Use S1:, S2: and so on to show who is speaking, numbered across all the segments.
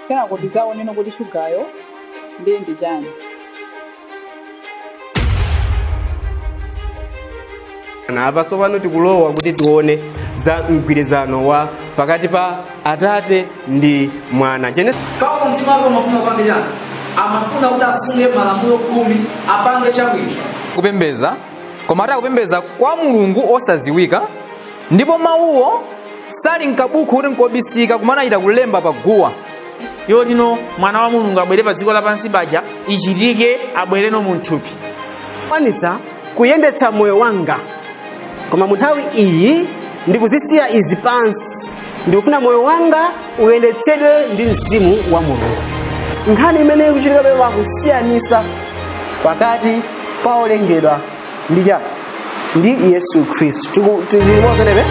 S1: Kenako tidzaoneno kuti shugayo ndiye ndi chani.
S2: Na apa tsopano tikulowa kuti tione za mgwirizano wa pakati pa Atate ndi Mwana.
S3: Paulo mtima wake umafuna upange chani? Amafuna kuti asunge malamulo 10, apange chabwino.
S4: Kupembeza, koma atakupembeza kwa Mulungu osaziwika, ndipo mawuwo sali mkabuku kuti nkobisika, kumana achita kulemba pa guwa.
S5: Yotino mwana wa Mulungu abwere pa dziko lapansi paja ichitike, abwereno mu mthupi.
S2: Kwanitsa kuyendetsa moyo wanga, koma mu nthawi iyi ndikuzisiya izi pansi, ndikufuna moyo wanga uyendetsedwe ndi mzimu wa Mulungu.
S6: Nkhani imene ikuchitika pano kusiyanisa pakati pa olengedwa ndi cha ndi Yesu Khristu. Tili limodzi?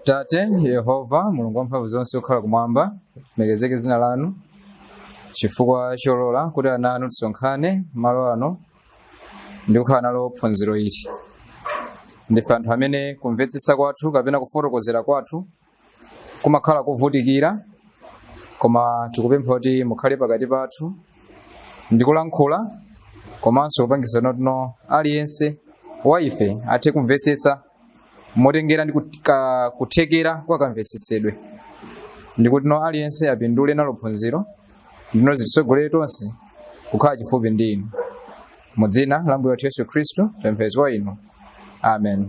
S4: Tate Yehova Mulungu wamphamvu zonse okhala kumwamba, lilemekezeke dzina lanu chifukwa cholola kuti ana anu tisonkhane malo ano ndi kukhala nalo phunziro ili. Ndife anthu amene kumvetsetsa kwathu kapena kufotokozera kwathu kumakhala kuvutikira, koma tikupempha kuti mukhale pakati pathu ndi kulankhula komanso kupangitsa notino aliyense wa ife athe kumvetsetsa motengera ndi kuthekera kwa kamvetsetsedwe, ndikuti no aliyense apindule nalo phunziro, ndino zititsogolere tonse kukhala chifupi ndi inu. Mu dzina la Mbuye wathu Yesu Khristu tapempha kwa inu, amen.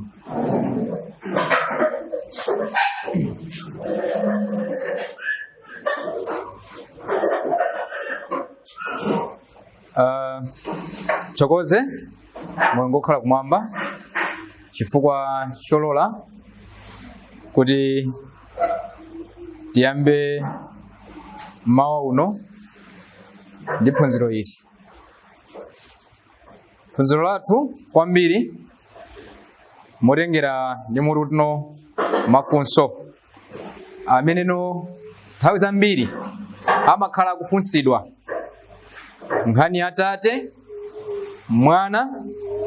S4: Tithokoze Mulungu okhala kumwamba chifukwa cholola kuti tiyambe mmawa uno ndi phunziro ili. Phunziro lathu kwambiri motengera ndi mutu tino mafunso ameneno nthawi zambiri amakhala akufunsidwa, nkhani ya Tate, Mwana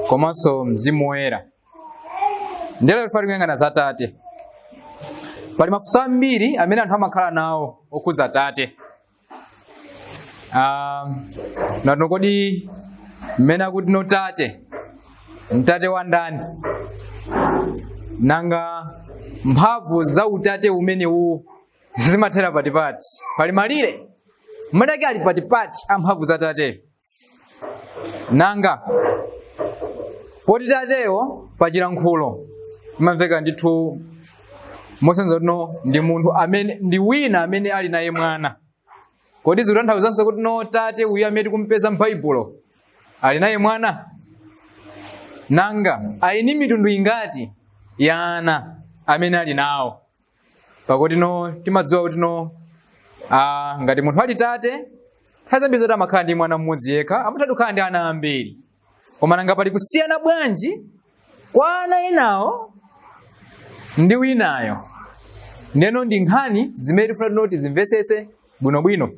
S4: komanso Mzimu Woyera. Ndelo ife tikuyang'ana za Tate. Pali mafunso ambiri amene anthu amakhala nawo okhudza Tate. Natino kodi mmene akuti no Tate, mtate wa ndani? Nanga mphamvu za utate umenewu zimathera patipati? Pali malire mmene ake ali patipati a mphamvu za Tate? Nanga poti tateyo pachilankhulo imamveka ndithu mosenza kuti no ndi munthu amene ndi wina amene ali naye mwana, kodi zikutanthauzanso kuti no tate uyu amene tikumpeza m'Baibulo ali naye mwana? Nanga ali ndi mitundu ingati ya ana amene ali nawo? Pakuti no timadziwa kuti no ngati munthu ali tate, nthawi zambiri zoti amakhala ndi mwana mmodzi yekha, amatha kukhala ndi ana ambiri, koma nanga pali kusiyana bwanji kwa ana enawo ndi winayo? Ndeno ndi nkhani zimene tifuna tino tizimvetsetse bwinobwino,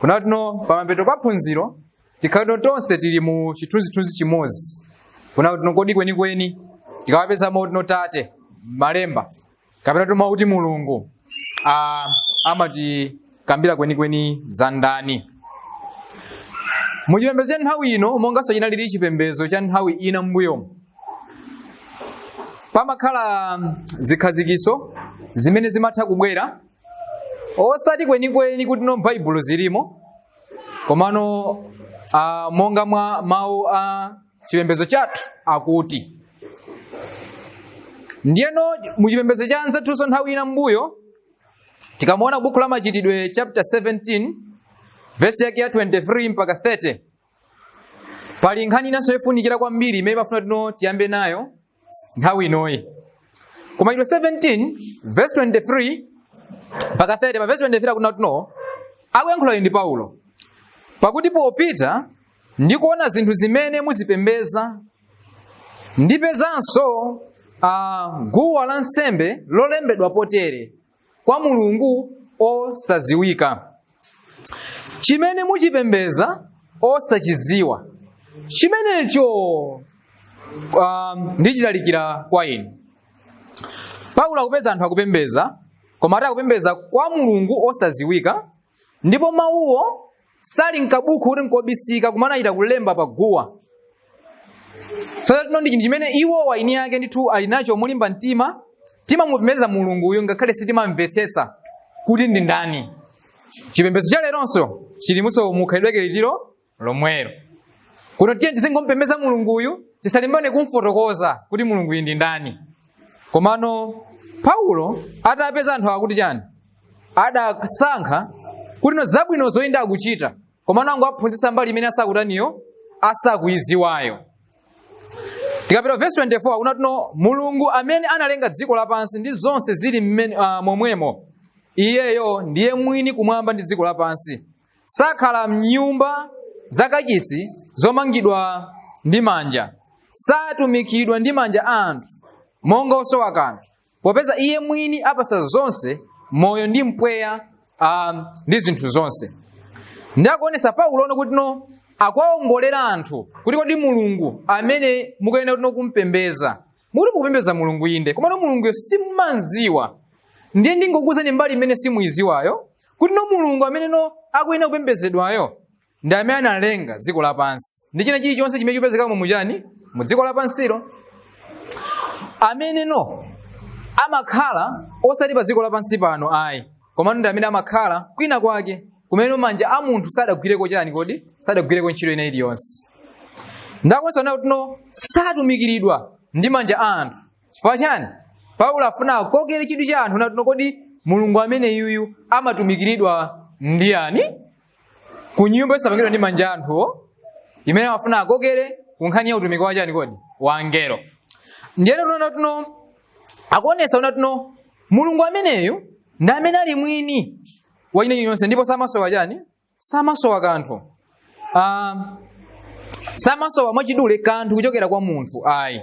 S4: kuna tino pamapeto pa phunziro tikhale tino tonse tili mu chithunzithunzi chimodzi, kuna tino kodi kwenikweni tikawapeza mawu tino tate malemba kapena tino mawu kuti Mulungu amatikambira kwenikweni za ndani. Mu chipembedzo cha nthawi ino, monganso chinalili chipembedzo cha nthawi ina m'mbuyomu, pamakhala zikhazikiso zimene zimatha kubwera osati kwenikweni kuti no m'Baibulo zilimo, komano monga mwa mawu a chipembedzo chathu akuti. Ndiyeno mu chipembedzo cha anzathunso nthawi ina m'mbuyo, tikamaona buku la Machitidwe chapter 17 verse yake ya 23 mpaka 30, pali nkhani inanso yofunikira kwambiri imene imafuna tino tiyambe nayo nthawi inoyi. Ku Machitidwe 17 verse 23 mpaka 30, pa verse 23 akuna tino akuyankhula ndi Paulo, pakuti popita ndi kuona zinthu zimene muzipembeza, ndipezanso Guwa lansembe lolembedwa potere: kwa Mulungu osaziwika. Chimene muchipembeza osachiziwa, chimenecho ndichilalikira kwa inu. Paulo akupeza anthu akupembeza, koma ati akupembeza kwa Mulungu osaziwika, ndipo mawuwo sali mkabuku kuti nkobisika, kumana achita kulemba pa guwa. So tino ndi chinthu chimene iwo eni ake ndithu ali nacho molimba mtima. Timamupembeza Mulungu uyu ngakhale sitimamvetsetsa kuti ndi ndani. Chipembedzo cha leronso chilimunso mukhalidwe litiro lomwelo. Kuno tiye tizingompembeza Mulunguyu, tisalimbane kumfotokoza kuti Mulunguyu ndi ndani. Komano Paulo atapeza anthu akuti chani, adasankha kuti no, zabwino zoyenda akuchita, komano angoaphunzitsa mbali imene asakutaniyo, asakuiziwayo. Tikapita verse 24, akuti no, Mulungu amene analenga dziko lapansi ndi zonse zili momwemo, iyeyo ndiye mwini kumwamba ndi dziko lapansi, sakhala mnyumba zakachisi zomangidwa ndi manja, satumikidwa ndi manja a anthu monga osowa kanthu, popeza iye mwini apasa zonse moyo ndi mpweya ndi zinthu zonse. Ndi akuonesa Paulo ono kuti no, akuwaongolera anthu kuti kodi Mulungu amene mukuyenera kuti no kumpembeza, mukuti mukupembeza Mulungu inde, komano Mulunguyo simumanziwa. Ndiye ndingokuwuzani mbali imene simuiziwayo, kuti no, Mulungu amene no akuyenera kupembezedwayo ndi amene analenga dziko lapansi ndi china chilichonse chimene chipezekamo muchani, mu dziko lapansilo, amene no amakhala osati pa dziko lapansi pano ayi, komano ndi amene amakhala kwina kwake kumene manja a munthu sadagwireko chani kodi, sadagwireko ntchito ina iliyonse. Ndakuonesa kuti no, satumikiridwa ndi manja a anthu. Chifukwa chani? Paulo afuna akokere chidwi cha anthu nati no, kodi Mulungu amene yuyu amatumikiridwa ndi ani ku nyumba yosapangidwa ndi manja a anthuwo, imene amafuna akokere ku nkhani ya utumiki wa chani kodi, wa angelo. Ndiyeno tunaona tuno akuonetsa una tuno Mulungu ameneyu ndi amene ali mwini wa ine iliyonse, ndipo samasowa chani, samasowa kanthu, samasowa mwachidule kanthu kuchokera kwa munthu ayi.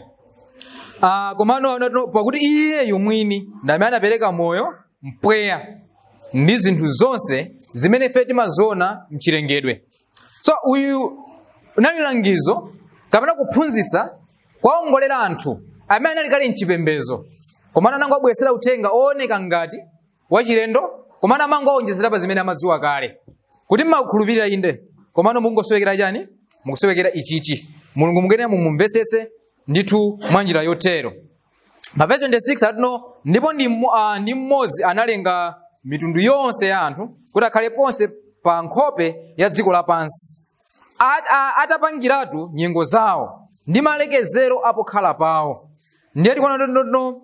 S4: Komano pakuti iyeyu mwini ndi amene anapereka moyo, mpweya ndi zinthu zonse zimene ife timaziona mchilengedwe. So uyu unali langizo kapena kuphunzitsa kwaongolera anthu amene anali kale mchipembezo, komano anangobwesera uthenga ooneka ngati wachilendo, komano amangowonjezera pa zimene amadziwa kale, kuti mmakhulupirira inde, komano mukungosowekera chani, mukusowekera ichichi. Mulungu mukuyenera mumumvetsetse ndithu mwa njira yotero. Pa verse 26 atino, ndipo ndi mmodzi analenga mitundu yonse ya anthu kuti akhale ponse pa nkhope ya dziko lapansi, atapangiratu nyengo zawo ndi malekezero apokhala pawo. Ndiye tikuona ndino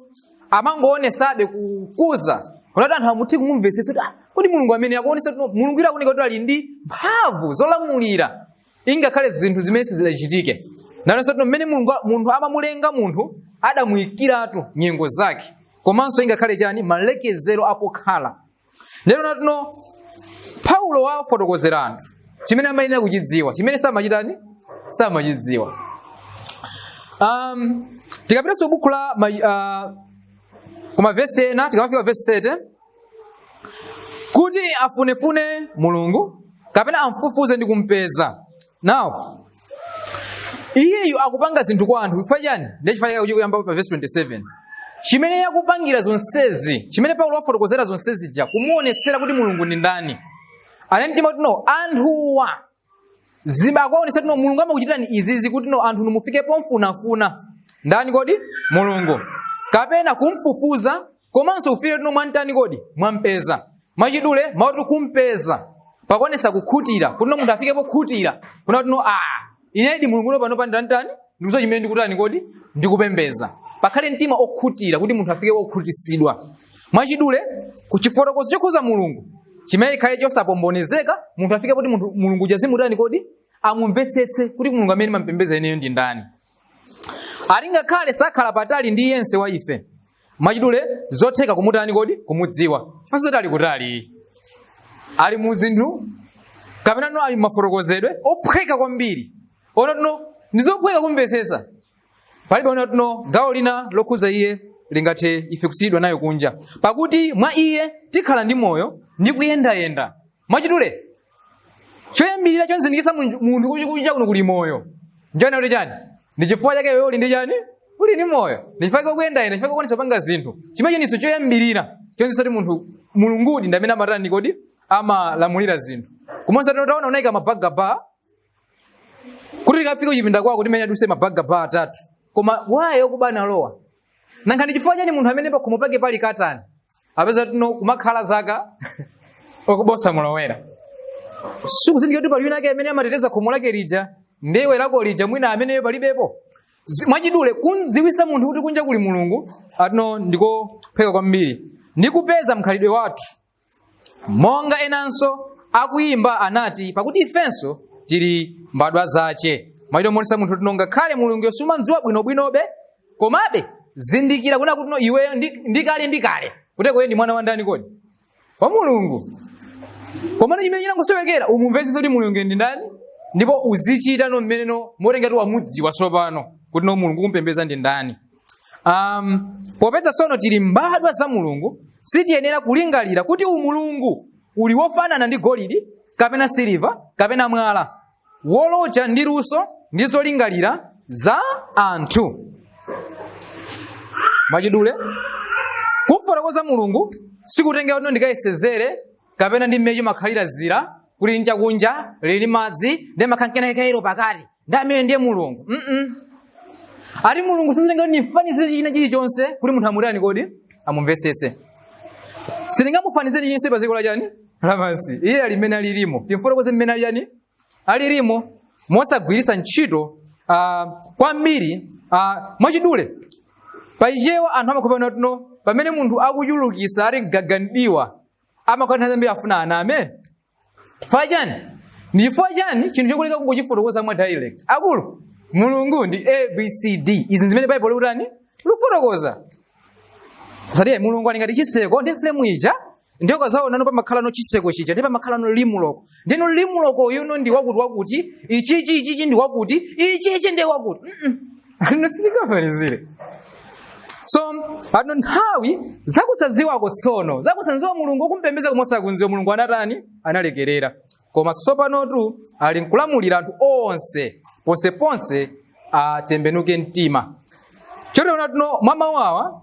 S4: amangoonesabe kukuza kuti anthu amuthe kumumvetsetsa kuti kodi Mulungu amene akuonesa kuti Mulungu ila akuoneka kuti ali ndi mphamvu zolamulira ingakhale zinthu zimene sizidachitike. Nanonso tino mmene Mulungu munthu amamulenga munthu, adamuyikiratu nyengo zake komanso ingakhale chani, malekezero apokhala. Lero natino Paulo wafotokozera anthu chimene amayenera kuchidziwa, chimene samachitani, samachidziwa. Tikapitanso buku la kuma vesi ena, tikamafika vesi 30, kuti afunefune Mulungu kapena amfufuze ndi kumpeza. Now iyeyu akupanga zinthu kwa anthu chifukwa chani? Ndi chifukwa chake kuyamba pa verse 27, chimene yakupangira zonsezi, chimene Paulo wafotokozera zonsezi ja, kumuonetsera kuti Mulungu ndi ndani, anene timati no, anthuwa ziba akuonetsa kuti no, Mulungu amakuchitirani izizi kuti no, anthu mufike pomfunafuna ndani kodi, Mulungu, kapena kumfufuza, komanso ufike tino mwantani kodi, mwampeza. Mwachidule mauti kumpeza pakuonesa kukhutira, kuti no, munthu afike pokhutira kuna kuti no, inedi Mulungu no pano pandantani, ndikuzo chimene ndikutani kodi, ndikupembeza. Pakhale mtima okhutira, kuti munthu afike okhutisidwa. Mwachidule kuchifotokozo chokhuza Mulungu chimene chikhale chosapombonezeka, munthu afike poti munthu Mulungu jazimutani kodi, amumvetsetse kuti Mulungu amene mampembeza ineyo ndi ndani. Ali ngakhale sakhala patali ndi yense wa ife. Mwachidule zotheka kumutani kodi, kumudziwa, chifukwa zoti ali kutali, ali mu zinthu kapena no ali mafotokozedwe ophweka kwambiri, ono no ndizophweka kumvetsetsa. Palibe ona tuno gawo lina lokhuza iye lingathe ife kusiyidwa nayo kunja, pakuti mwa iye tikhala ndi moyo ndi kuyendayenda. Mwachidule, choyambirira chonzindikisa munthu kuti kunja kuno kuli moyo njona kuti chani? Ndi chifukwa chake iwe uli ndi chani? Uli ndi moyo. Ndi chifukwa chake ukuyendayenda, chifukwa chake ukwanitsa kupanga zinthu. Chimene choyambirira chonzindikisa kuti munthu Mulungudi ndi amene amatani kodi? Amalamulira zinthu. Kumonsa tino taona unayika mabagaba kuti tikafika kuchipinda kwako timene aduse mabagaba atatu, koma waye okuba analowa. Nanga ndi chifukwa chani munthu amene pakhomo pake pali katani apeza tino kumakhala zaka okubosa mulowera? Sikuzindikira kuti pali wina ake amene amateteza khomo lake lija, ndewe lako lija mwina ameneyo palibepo. Mwachidule, kunziwisa munthu kuti kunja kuli Mulungu atino ndikophweka kwambiri ndi kupeza mkhalidwe wathu, monga enanso akuyimba anati, pakuti ifenso tili mbadwa zache. Mwachidule monesa munthu tino ngakhale Mulungu sumandziwa bwinobwinobe, komabe zindikira kuna kuti no iwe ndikale ndikale kuteko iye ndi mwana wa ndani kodi? Wa Mulungu. Komano chimene chinangosowekera umumvetsetse kuti Mulungu ndi ndani, ndipo uzichita no mmene no motenga kuti wamudziwa tsopano kuti no Mulungu kumpembeza ndi ndani. Popeza tsono tili mbadwa za Mulungu, sitiyenera kulingalira kuti umulungu uli wofanana ndi golidi kapena siliva kapena mwala wolocha ndi luso ndi zolingalira za anthu. Mwachidule, kumfotokoza Mulungu sikutengera kuti ndikayesezere kapena ndi mmene chimakhalira zira kuti nchakunja lili madzi ndi makhankenakairo pakati ndi amene ndiye Mulungu. Ati Mulungu sizitenga kuti nimfanizire china chilichonse kuti munthu amutani kodi? Amumvetsetse. Sitingamufanizire chilichonse pa dziko la chani? Lapansi. Iye ali mmene alilimo, timfotokoze mmene ali chani? Alilimo, mosagwiritsa ntchito kwambiri. Mwachidule, pachichewa anthu amakhopana tino pamene munthu akuchulukisa ali mgagandiwa, amakhala nthawi zambiri afuna aname. Chifukwa chani? Ndi chifukwa chani chinthu chokuleka kungochifotokoza mwa direct? Akulu, Mulungu ndi A B C D, izi zimene Baibulo likutani? Likufotokoza. Sadiye Mulungu ali ngati chiseko ndi frame ija, ndiyo kazaona no pamakhala no chiseko chija ndi pamakhala no limuloko, ndino limuloko yuno ndi wakuti wakuti, ichichi ichichi ndi wakuti, ichichi ndi wakuti. Alino sitikafanizire. So ano nthawi zakusadziwako tsono zakusadziwa Mulungu, kumpembeza kumosakunziwa Mulungu anatani? Analekerera. Koma tsopanotu ali nkulamulira anthu onse ponseponse atembenuke mtima. Chotero tuno mwa mawu awa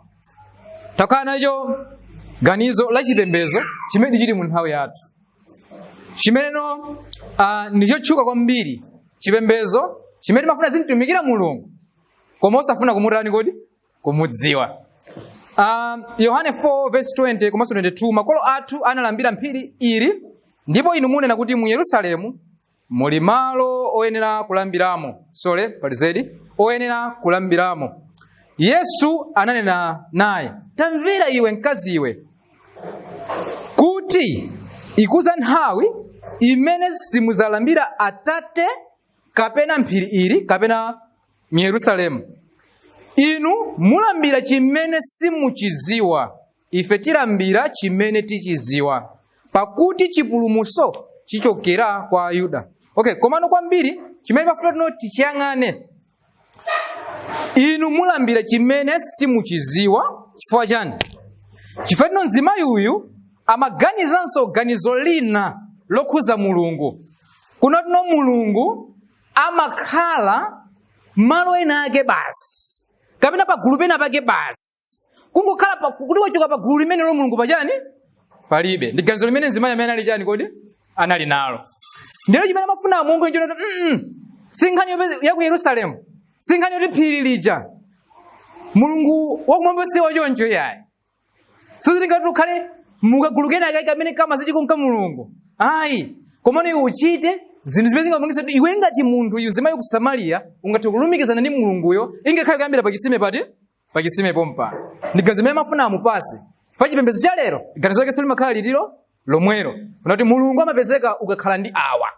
S4: takhala nacho ganizo la chipembezo chimene chili mu nthawi yathu, chimeneno ndi chotchuka kwambiri, chipembezo chimene mafuna zintumikira Mulungu koma osafuna kumutani kodi? Kumudziwa. Yohane 4 verse 20 komanso 22, makolo athu analambira mphiri ili, ndipo inu munena kuti mu Yerusalemu muli malo oyenera kulambiramo. Sole pali zedi oyenera kulambiramo. Yesu ananena naye, tamvera iwe mkazi iwe, kuti ikuza nthawi imene simuzalambira Atate kapena mphiri ili kapena mu Yerusalemu. Inu mulambira chimene simuchiziwa, ife tilambira chimene tichiziwa, pakuti chipulumutso chichokera kwa Ayuda. Okay, komano kwambiri chimene pafuna tino tichiyang'ane, inu mulambira chimene simuchiziwa. Chifukwa chani? Chifukwa tino mzimayi uyu amaganizanso ganizo lina lokhuza Mulungu. Kuno tino Mulungu amakhala malo ena ake basi, kapena pagulu pena pake basi, kungokhala kuti wachoka pagulu limenelo Mulungu pachani? Palibe. Ndi ganizo limene mzimayi amene ali chani kodi? Anali nalo. Ndilo chimene amafuna Mulungu nchoti si nkhani ya ku Yerusalemu, si nkhani yoti phiri lija. Mulungu wakumwamba si wachoncho yayi. Sizitingati ukhale mukagulu kena kake kamene kamazichikonka Mulungu ayi, komano iwe uchite zinthu zimene zingapangitse kuti iwe ngati munthu iwe mzimayi ku Samariya ungathe kulumikizana ndi Mulunguyo, ingakhale kuyambira pachisime pati? Pachisime pompa. Ndi ganizo limene amafuna amupase. Fa chipembedzo cha lero ganizo lake limakhala litiro lomwelo, unati Mulungu amapezeka ukakhala ndi awa,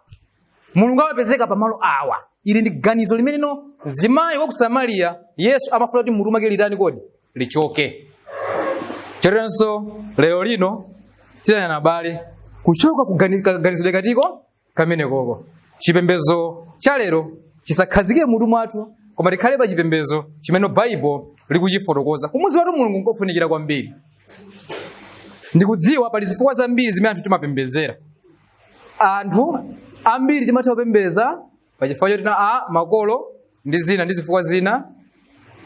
S4: Mulungu amapezeka pamalo awa. Ili ndi ganizo limene no mzimayi wa ku Samariya Yesu amafuna kuti mutu mwake litani kodi? Lichoke. Choteronso lero lino tiyanana abale kuchoka ku kaganizidwe katiko kamene koko. Chipembedzo cha lero chisakhazike mutu mwathu Koma tikhale pa chipembedzo chimene Baibulo likuchifotokoza. Kumudziwatu Mulungu nkofunikira kwambiri. Ndikudziwa pali zifukwa zambiri zimene anthu timapembedzera. Anthu ambiri timatha kupembedza pachifukwa choti a makolo ndi zina ndi zifukwa zina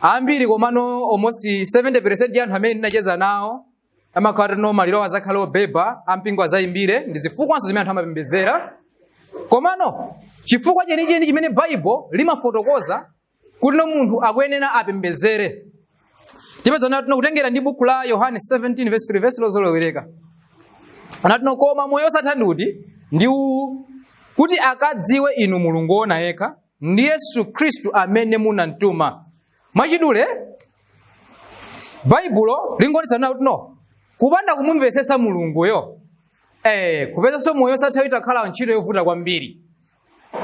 S4: ambiri, komano almost 70% ya anthu amene ndinacheza nawo amakhala no maliro azakhala obeba, ampingo azayimbire, ndi zifukwanso zimene anthu amapembedzera. Komano chifukwa chenicheni chimene Baibulo limafotokoza kuti no munthu akuyenera apembedzere, tipeza tino kutengera ndi buku la Yohane 17 verse 3, verse lozolowereka. Anatino, "Koma moyo osatha ndi ndi uwu, kuti akadziwe inu Mulungu woona yekha, ndi Yesu Khristu amene munamtuma." Mwachidule, Baibulo lingonetsa kuti no kupanda kumumvetsetsa Mulunguyo, kupezanso moyo osatha itakhala ntchito yovuta kwambiri,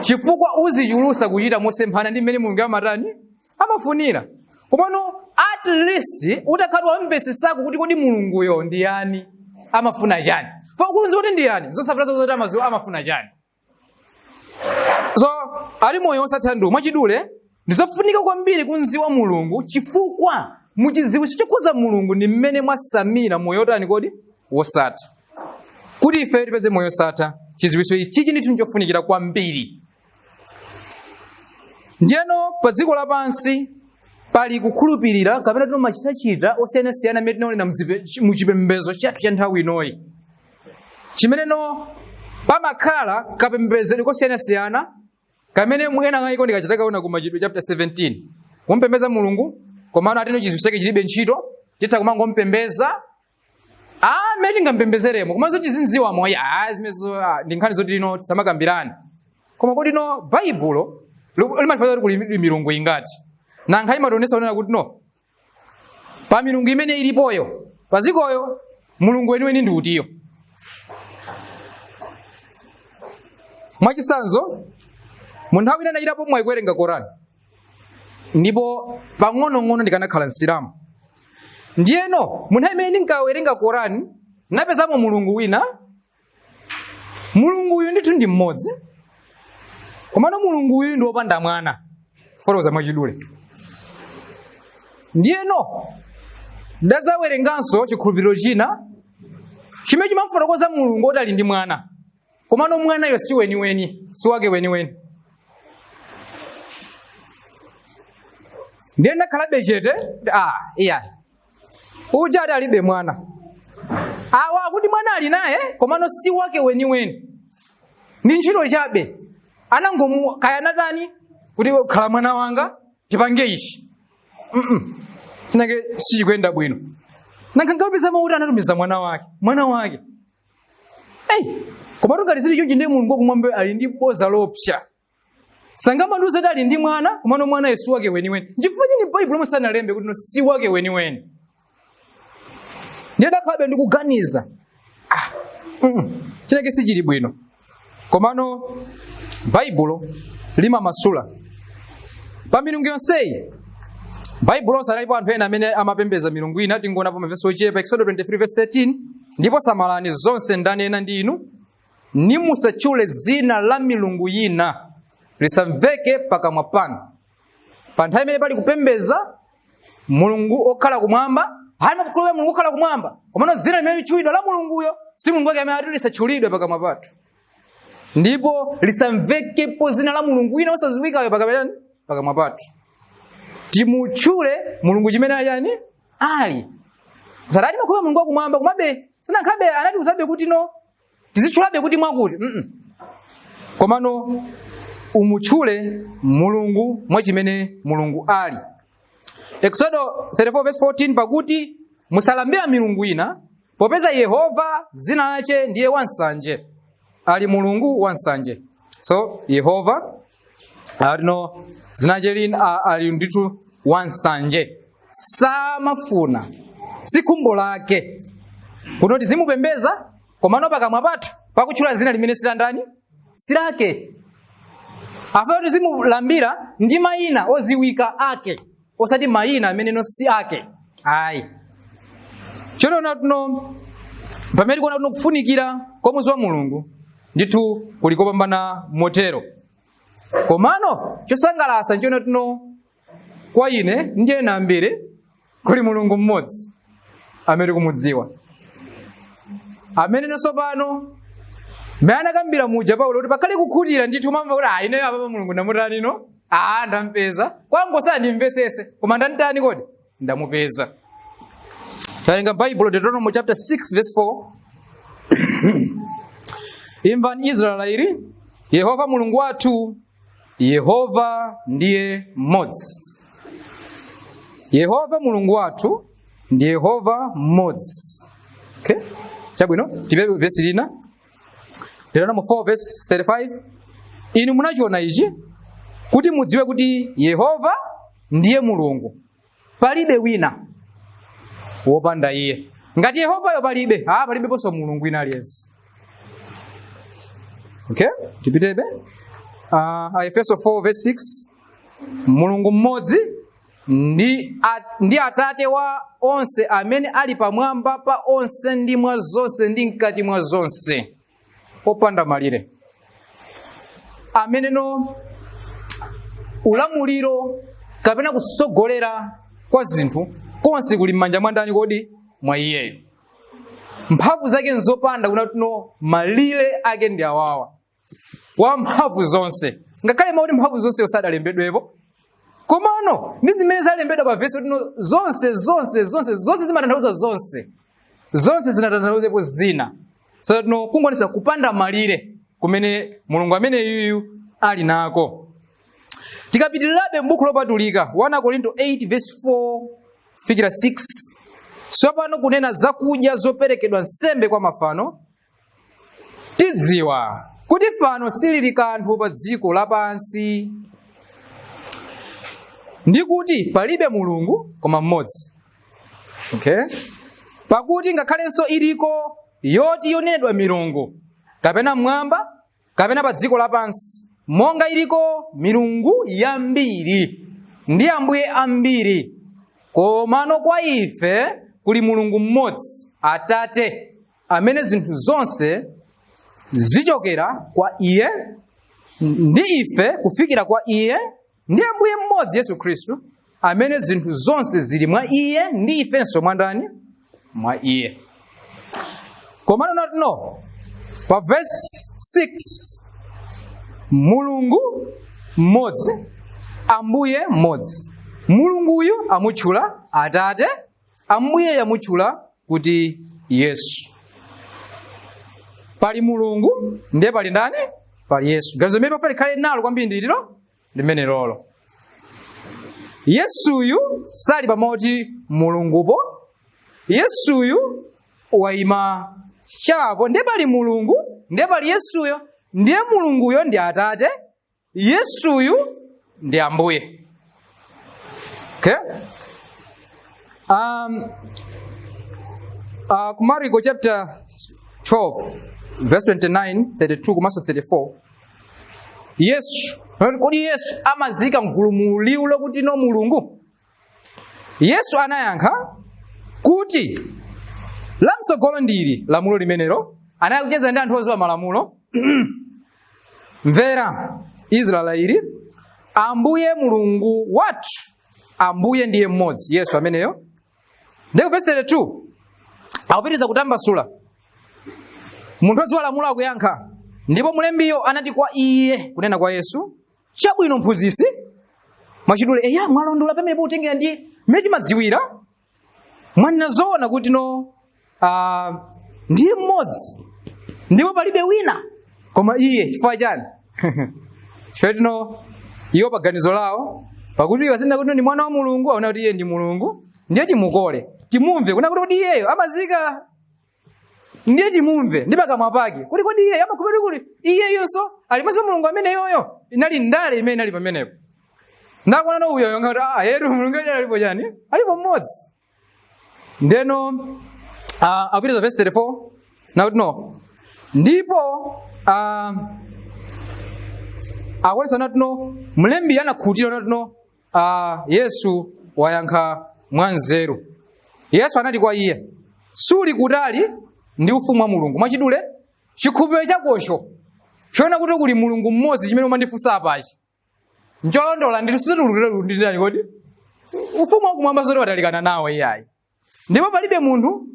S4: chifukwa uzichulusa kuchita mosemphana ndi mmene Mulungu amatani, amafunira. Komano at least utakhala wamvetsetsako kuti kodi Mulunguyo ndi yani, amafuna chani, fa ukulunzi kuti ndi yani, zosafuna zoti amaziwa amafuna chani. So ali moyo osatha ndu, mwachidule, ndizofunika kwambiri kunziwa Mulungu, chifukwa muchidziwitso chokhuza Mulungu ndi mmene mwasamira moyo otani kodi? Wosatha. Kuti ife tipeze moyo osatha, chidziwitso ichichi ndithu nchofunikira kwambiri. Ndiyeno pa dziko lapansi pali kukhulupirira kapena tino machitachita osiyanasiyana amene tinaonera muchipembedzo chathu cha nthawi inoyi, chimeneno pamakhala kapembedzedwe kosiyanasiyana kamene mwena ngayiko ndikachita kaona ku Machitidwe chapter 17, kumpembedza Mulungu, komano atino chidziwitso chake chilibe ntchito, titha kumangompembedza mmene tingampembedzeremo, koma zoti tizinziwa moyo, zimenezo ndi nkhani zoti lino tisamakambirane. Koma kodi no Baibulo limatifaniza kuti kuli milungu ingati? Na nkhani imationetsa kunena kuti no pa milungu imene ilipoyo pazikoyo, Mulungu weniweni ndi utiyo? Mwachitsanzo, mu nthawi ina ndachitapo mwayi kuwerenga Korani, ndipo pang'onong'ono ndikanakhala Msilamu. Ndiyeno mu nthawi imene ndinkawerenga Korani, napezamo mulungu wina. Mulungu uyu ndithu ndi mmodzi, komano mulungu uyu ndi wopanda mwana, fotokoza mwachidule. Ndiyeno ndadzawerenganso chikhulupiriro china chimene chimafotokoza mulungu oti ali ndi mwana, komano mwanayo si weniweni, si wake weniweni. Ndiye ndakhalabe chete. Iya, uja ati alibe mwana, awa akuti mwana ali naye, komano si wake weniweni, ndi ntchito chabe, anangomu kaya natani kuti khala mwana wanga tipange ichi. Chinake sichikuyenda bwino. Nankangapeza mauti anatumiza mwana wake, mwana wake. Hey, komatu ngati zili chonchi, ndiye Mulungu wakumwamba ali ndi boza lopsa. Sangamandiuze kuti ali ndi mwana, komano mwana si wake weniweni. Nchifukwa chini Baibulo lomwe sanalembe kuti no si wake weniweni? Ndiye ndakhabe ndikuganiza, chinake sichili bwino. Komano Baibulo limamasula pa milungu yonseyi. Baibulo lonse analipo anthu ena amene amapembedza milungu ina. Tingonapo mavesi ochepa, Exodo 23 verse 13: "Ndipo samalani zonse ndanena ndi inu, nimusatchule dzina la milungu yina, lisamveke pakamwa panu." Pa nthawi imene pali kupembedza mulungu okhala kumwamba, hani makukhulupirira mulungu okhala kumwamba, komano dzina limene litchulidwa la mulunguyo si mulungu wake amene ati lisatchulidwe pakamwa pathu, ndipo lisamvekepo dzina la mulungu wina osadziwikayo pakamwa pakamwa pathu. Timutchule mulungu chimene ali yani ali. Sadati makhulupirira mulungu wakumwamba, komabe sinankhabe anati usabe kuti no tizitchulabe kuti mwakuti Komano umutchule mulungu mwa chimene mulungu ali. Exodo 34 verse 14: "Pakuti musalambira milungu ina, popeza Yehova dzina lache ndiye wansanje." Ali mulungu wansanje. So Yehova alino dzina lache lina ali ndithu wansanje, samafuna, si khumbo lake kuti tizimupembeza, komano pakamwa pathu pakutchula dzina limene sila ndani, silake. Afuna tizimulambira ndi mayina oziwika ake, osati mayina amene no si ake ayi. Chotero tuno pamene tikuona tuno kufunikira kwa muzi wa Mulungu ndithu kuli kopambana motero. Komano chosangalatsa nchiona tuno Kwa ine ndiye nambiri kuli Mulungu mmodzi amene kumudziwa, amene nonso pano mmene anakambira muja Paulo kuti pakhale kukhutira ndithu, mamva kuti ah, ineyo apapa Mulungu ndamutani no, ah, ndampeza kwangu sandimvetsese, koma ndantani kodi ndamupeza. Tawerenga Baibulo, Deuteronomy chapter 6 verse 4: "Imvani Israeli, Yehova Mulungu wathu, Yehova ndiye mmodzi." Yehova Mulungu wathu ndi Yehova mmodzi. Okay, chabwino, tipe vesi lina, Deuteronomy 4 verse 35: "Inu munachiona ichi kuti mudziwe kuti Yehova ndiye Mulungu, palibe wina wopanda iye." Ngati Yehovayo palibe, ah, palibeponso Mulungu wina aliyense. Okay, tipitebe. Aefeso 4 verse 6: "Mulungu mmodzi ndi Atate wa onse, amene ali pamwamba pa onse, ndi mwa zonse, ndi mkati mwa zonse." Opanda malire, ameneno ulamuliro kapena kusogolera kwa zinthu konse kuli m'manja mwa ndani kodi? Mwa iyeyo. Mphamvu zake nzopanda kuna tuno malire ake ndi awawa, wa mphamvu zonse. Ngakhale mauti mphamvu zonse sadalembedwepo, komano ndi zimene zalembedwa pa vesi tino, zonse zonse zonse zonse zimatanthauza zonse zonse, zinatanthauzepo zina. So tino kungonesa kupanda malire kumene Mulungu amene yuyu ali nako. Tikapitirirabe m'buku lopatulika, 1 Korinto 8 verse 4 fikira 6: "Tsopano kunena zakudya zoperekedwa nsembe kwa mafano, tidziwa kuti fano silili kanthu pa dziko lapansi, ndi kuti palibe Mulungu koma mmodzi." Okay, "Pakuti ngakhalenso iliko yoti yonenedwa milungu, kapena mmwamba kapena pa dziko lapansi, monga iliko milungu yambiri ndi ambuye ambiri, komano kwa ife kuli Mulungu mmodzi, Atate, amene zinthu zonse zichokera kwa iye, ndi ife kufikira kwa iye, ndi Ambuye mmodzi Yesu Khristu, amene zinthu zonse zili mwa iye, ndi ifenso mwa ndani? Mwa iye." Komano natino pa verse 6, Mulungu mmodzi, Ambuye mmodzi. Mulunguyu amutchula Atate, Ambuye amutchula kuti Yesu. Pali Mulungu ndiye pali ndani? Pali Yesu. Ganizo limene pafa likhale nalo kwambiri ndilitiro limene lolo. Yesuyu sali pamoti Mulungupo, Yesuyu wayima chapo. Ndiye pali Mulungu, ndiye pali Yesuyo. Ndiye Mulunguyo ndi Atate, Yesuyu ndi Ambuye. Okay, ku Mariko chapter 12 verse 29, 32 komanso 34, Yesu, kodi Yesu amazika mgulu mu liwu lokuti no Mulungu? Yesu anayankha kuti, "Lamtsogolo ndili lamulo limenelo." Anakucheza ndi anthu oziwa malamulo. "Mvera Israeli, Ambuye Mulungu wathu, Ambuye ndiye mmodzi." Yesu ameneyo. Ndipo verse 32 akupitiriza kutambasula. Munthu odziwa lamulo akuyankha: "Ndipo mlembiyo anati kwa iye," kunena kwa Yesu, "Chabwino, mphunzitsi." Mwachidule, eya, mwalondola pamenepo, utengera ndi mmene timadziwira, mwanena zoona kuti no ndiye mmodzi ndipo palibe wina koma iye. Chifukwa chani? Chifukwa tino iwo pa ganizo lawo, pakuti iwo azinena kuti ndi mwana wa Mulungu, aona kuti iye ndi Mulungu, ndiye timukole, timumve kuna kuti kodi iyeyo amazika, ndiye timumve ndi pakamwa pake kuti kodi iyeyo amakhulupirira kuti iyeyonso ali pansi pa Mulungu amene yoyo. Inali ndale imene inali pamenepo. Ndakuona no uyo ngati ah, yetu Mulungu alipo chani? Alipo mmodzi. Ndeno apitiriza verse 34 nakuti no ndipo akuonesa nati no mlembi anakhutira nati no Yesu wayankha mwanzeru. Yesu anati kwa iye, "Suli kutali ndi ufumu wa Mulungu." Mwachidule, chikhulupiriro chakocho choona kuti kuli Mulungu mmodzi, chimene umandifunsa apachi ncholondola, nditi situlukire ndani kodi? Ufumu wakumwamba zoti watalikana nawo iyayi. Ndipo palibe munthu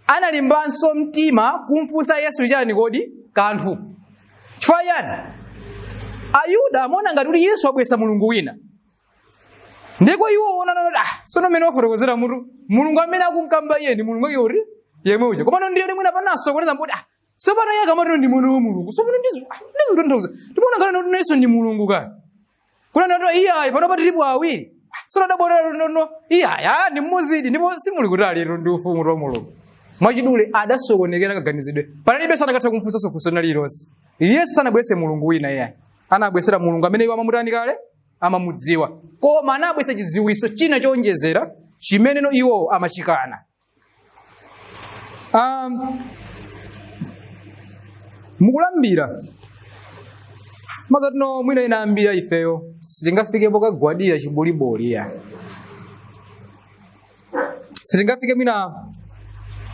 S4: analimbanso mtima kumfunsa Yesu chani kodi kanthu. Chifukwa chani? Ayuda amaona ngati kuti Yesu abwesa Mulungu wina. Ndiko iwo ona noti ah, sono mmene wafotokozera mutu Mulungu amene akunkamba iye ndi Mulungu wake uti yemwe uja. Komano ndiye mwina panaso kuoneza mboti ah, sopano iye akamati ndi mwana wa Mulungu. Sopano ndizo ah, ndizo timaona ngati kuti Yesu ndi Mulungu kani. Kuna nati iye ayi pano tilipo awiri. Sono adabwera no iye ayi ah, ndi mmodzi ndipo simuli kutali ndi ufumu wa Mulungu. Mwachidule adasokonekera kaganizidwe. Panalibe sanakatha kumfunsa funso lililonse. Yesu sanabweretse Mulungu wina iye. Anabwesera Mulungu amene iwo amamutani kale amamudziwa. Koma anabwesa chidziwitso china chowonjezera chimeneno iwo amachikana. Mukulambira mazatino mwina ina ambira ifeyo sitingafike pokagwadira chiboliboli ya sitingafike mwina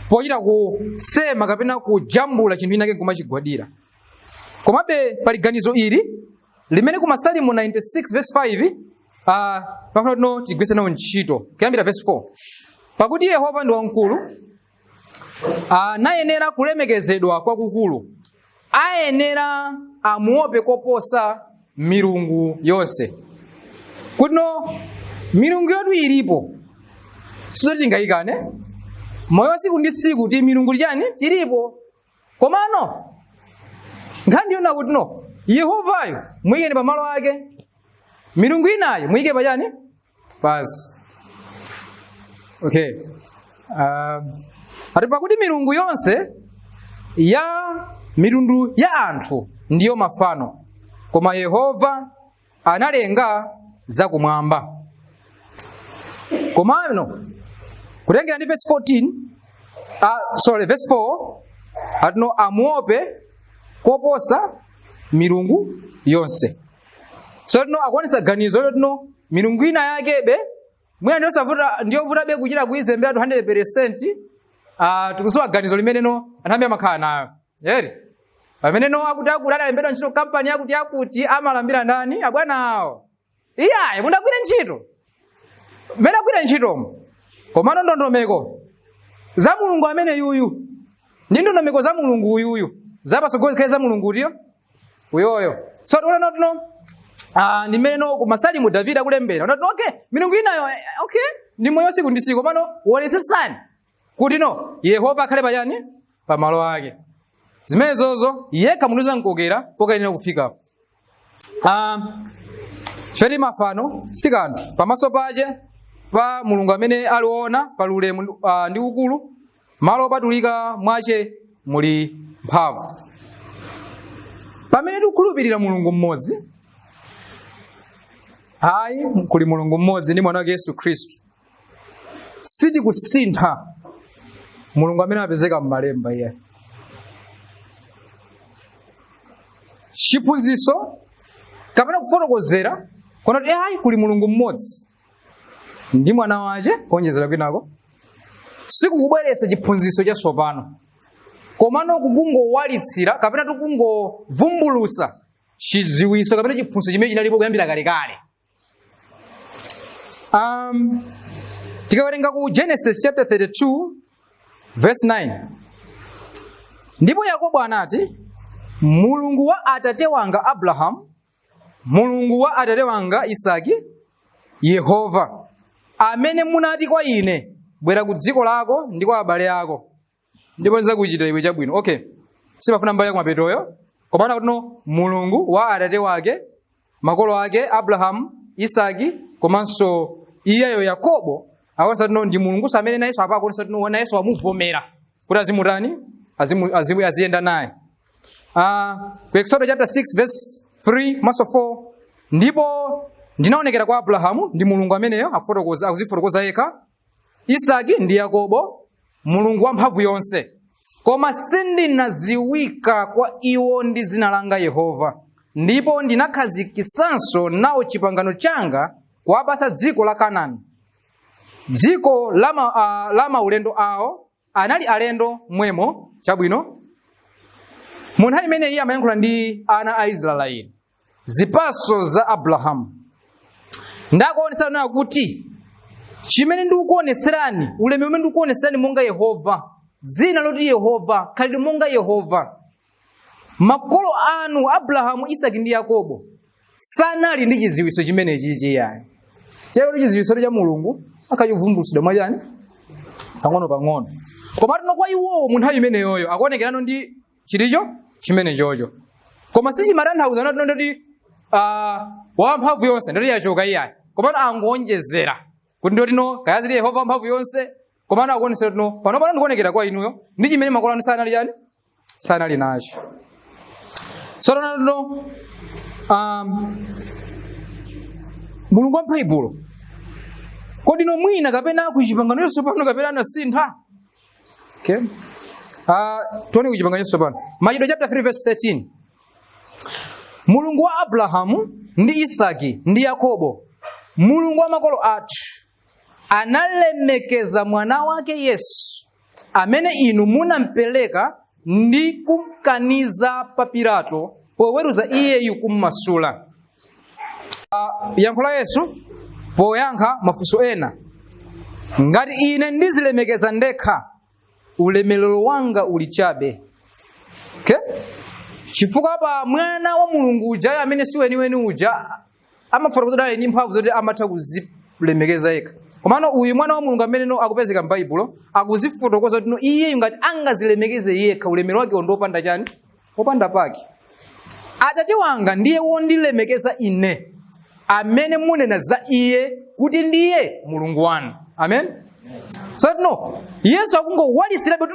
S4: pochita kusema kapena kujambula chinthu inake kumachigwadira. Komabe pali ganizo ili limene ku Masalimo 96 verse 5 pafuna tino tigwise nawo ntchito kuyambira verse 4. Pakuti Yehova ndi wamkulu, nayenera kulemekezedwa kwakukulu, ayenera amuope koposa milungu yonse. Kutino milungu yotu ilipo, sizoti tingayikane moyo wa tsiku ndi tsiku ti milungu chani tilipo. Komano nkhani ndiyona kuti no Yehovayo muyikeni pamalo ake, milungu inayo muyike pachani pansi. Okay. Ati pakuti milungu yonse ya mitundu ya anthu ndiyo mafano, koma Yehova analenga zakumwamba. Komano kutengera ndi verse 14, sorry, verse 4 atino amuope koposa milungu yonse. So tino akuonesa ganizo tino milungu ina yakebe mwina ndiyosavuta ndiyovutabe kuchita kuizembera 200%. Tikusowa ganizo limene no anthu ambiri amakhala nayo eri pamene no akuti akuti adalembedwa ntchito kampani yakuti yakuti amalambira ndani abwana awo. Iyayi mundagwire ntchito mmene agwire ntchitomo, komano ndondomeko za Mulungu amene yuyu ndi ndondomeko za Mulungu uyuyu zapatsogolo zikhale za Mulungu utiyo uyoyo. So tiona tino ndi mmene no ku Masalimo Davide akulembera unati okay milungu inayo okay ndi moyo siku ndi siku, komano wonetsetsani kuti no Yehova akhale pachani pamalo ake. Zimenezozo yekha munthu zamkokera pokayenera kufikapo. Choti mafano si kanthu pamaso pache pa Mulungu amene aliona pa ulemu ndi ukulu, malo opatulika mwache muli mphamvu. Pamene tikukhulupirira Mulungu mmodzi, hayi kuli Mulungu mmodzi ndi mwana wake Yesu Khristu, sitikusintha Mulungu amene apezeka m'malemba iye. Chiphunzitso kapena kufotokozera kona kuti hayi kuli Mulungu mmodzi ndi mwana wache kuonjezera kwinako sikukubweretsa chiphunzitso chatsopano, komano kukungowalitsira kapena tikungovumbulusa chidziwitso kapena chiphunzitso chimene chinalipo kuyambira kalekale. Tikawerenga ku Genesis chapter 32 verse 9, ndipo Yakobo anati, Mulungu wa atate wanga Abrahamu, Mulungu wa atate wanga Isaki, Yehova amene munati kwa ine, bwera ku dziko lako ndi kwa abale ako, ndipo ndidzakuchitira iwe chabwino. Okay, sipafuna mbali ya kumapetoyo, komana kuti no Mulungu wa atate wake, makolo ake Abrahamu, Isaki komanso iyeyo Yakobo, akonsa tino ndi Mulungu amene nayenso apa akonsa tino nayenso amuvomera kuti azimutani aziyenda naye. Ku Exodus chapter 6 verse 3 komanso 4, ndipo ndinaonekera kwa Abrahamu, ndi Mulungu ameneyo akuzifotokoza yekha, Isaki ndi Yakobo, Mulungu wamphamvu yonse, koma sindinaziwika kwa iwo ndi dzina langa Yehova, ndipo ndinakhazikisanso nawo chipangano changa kuwapatsa dziko la Kanaani, dziko la maulendo awo, anali alendo mwemo. Chabwino, mu nthawi imene iye amayankhula ndi ana a Israeli, zipatso za Abrahamu, ndakuonetsa nayo kuti Chimene ndikukuoneserani, ulemu umene ndikukuoneserani monga Yehova, dzina loti Yehova, khalidwe monga Yehova. Makolo anu Abrahamu, Isaki ndi Yakobo sanali ndi chiziwiso chimenechi chiyani. Chero chiziwiso cha Mulungu akachivumbulutsidwa mwachani pang'ono pang'ono. Koma tino kwa iwowo mu nthawi imeneyoyo akuonekerano ndi chilicho chimene chocho. Koma sichimatanthauza nati ndoti wamphamvu yonse ndoti yachoka iyayi. Komano angonjezera kuti ndoti no kayazili Yehova wamphamvu yonse, komano akuonesera tino pano pano ndikuonekera kwa inuyo ndi chimene makolo anu sanali chani sanali nacho. So tino Mulungu wa Baibulo kodi no mwina kapena kuchipangano chatsopano kapena anasintha? Okay. Tuone kuchipangano chatsopano. Machitidwe chapter 3 verse 13. Mulungu wa Abrahamu ndi Isaki ndi Yakobo, Mulungu wa makolo athu, analemekeza mwana wake Yesu, amene inu munampereka ndi kumkaniza pa Pilato poweruza iyeyu kummasula. Yankho la Yesu poyankha mafunso ena: ngati ine ndizilemekeza ndekha, ulemerero wanga uli chabe. Okay? Chifukwa pa mwana wa Mulungu uja amene si weniweni uja amafotokoza ali ndi mphamvu zoti amatha kuzilemekeza yekha. Komano uyu mwana wa Mulungu amene no akupezeka m'Baibulo akuzifotokoza kuti no iyeyu ngati angazilemekeze yekha, ulemerero wake ndi wopanda chani, wopanda pake. Atate wanga ndiye wondilemekeza ine, amene munena za iye kuti ndiye Mulungu wanu. Amen. So no Yesu akungowalisira kuti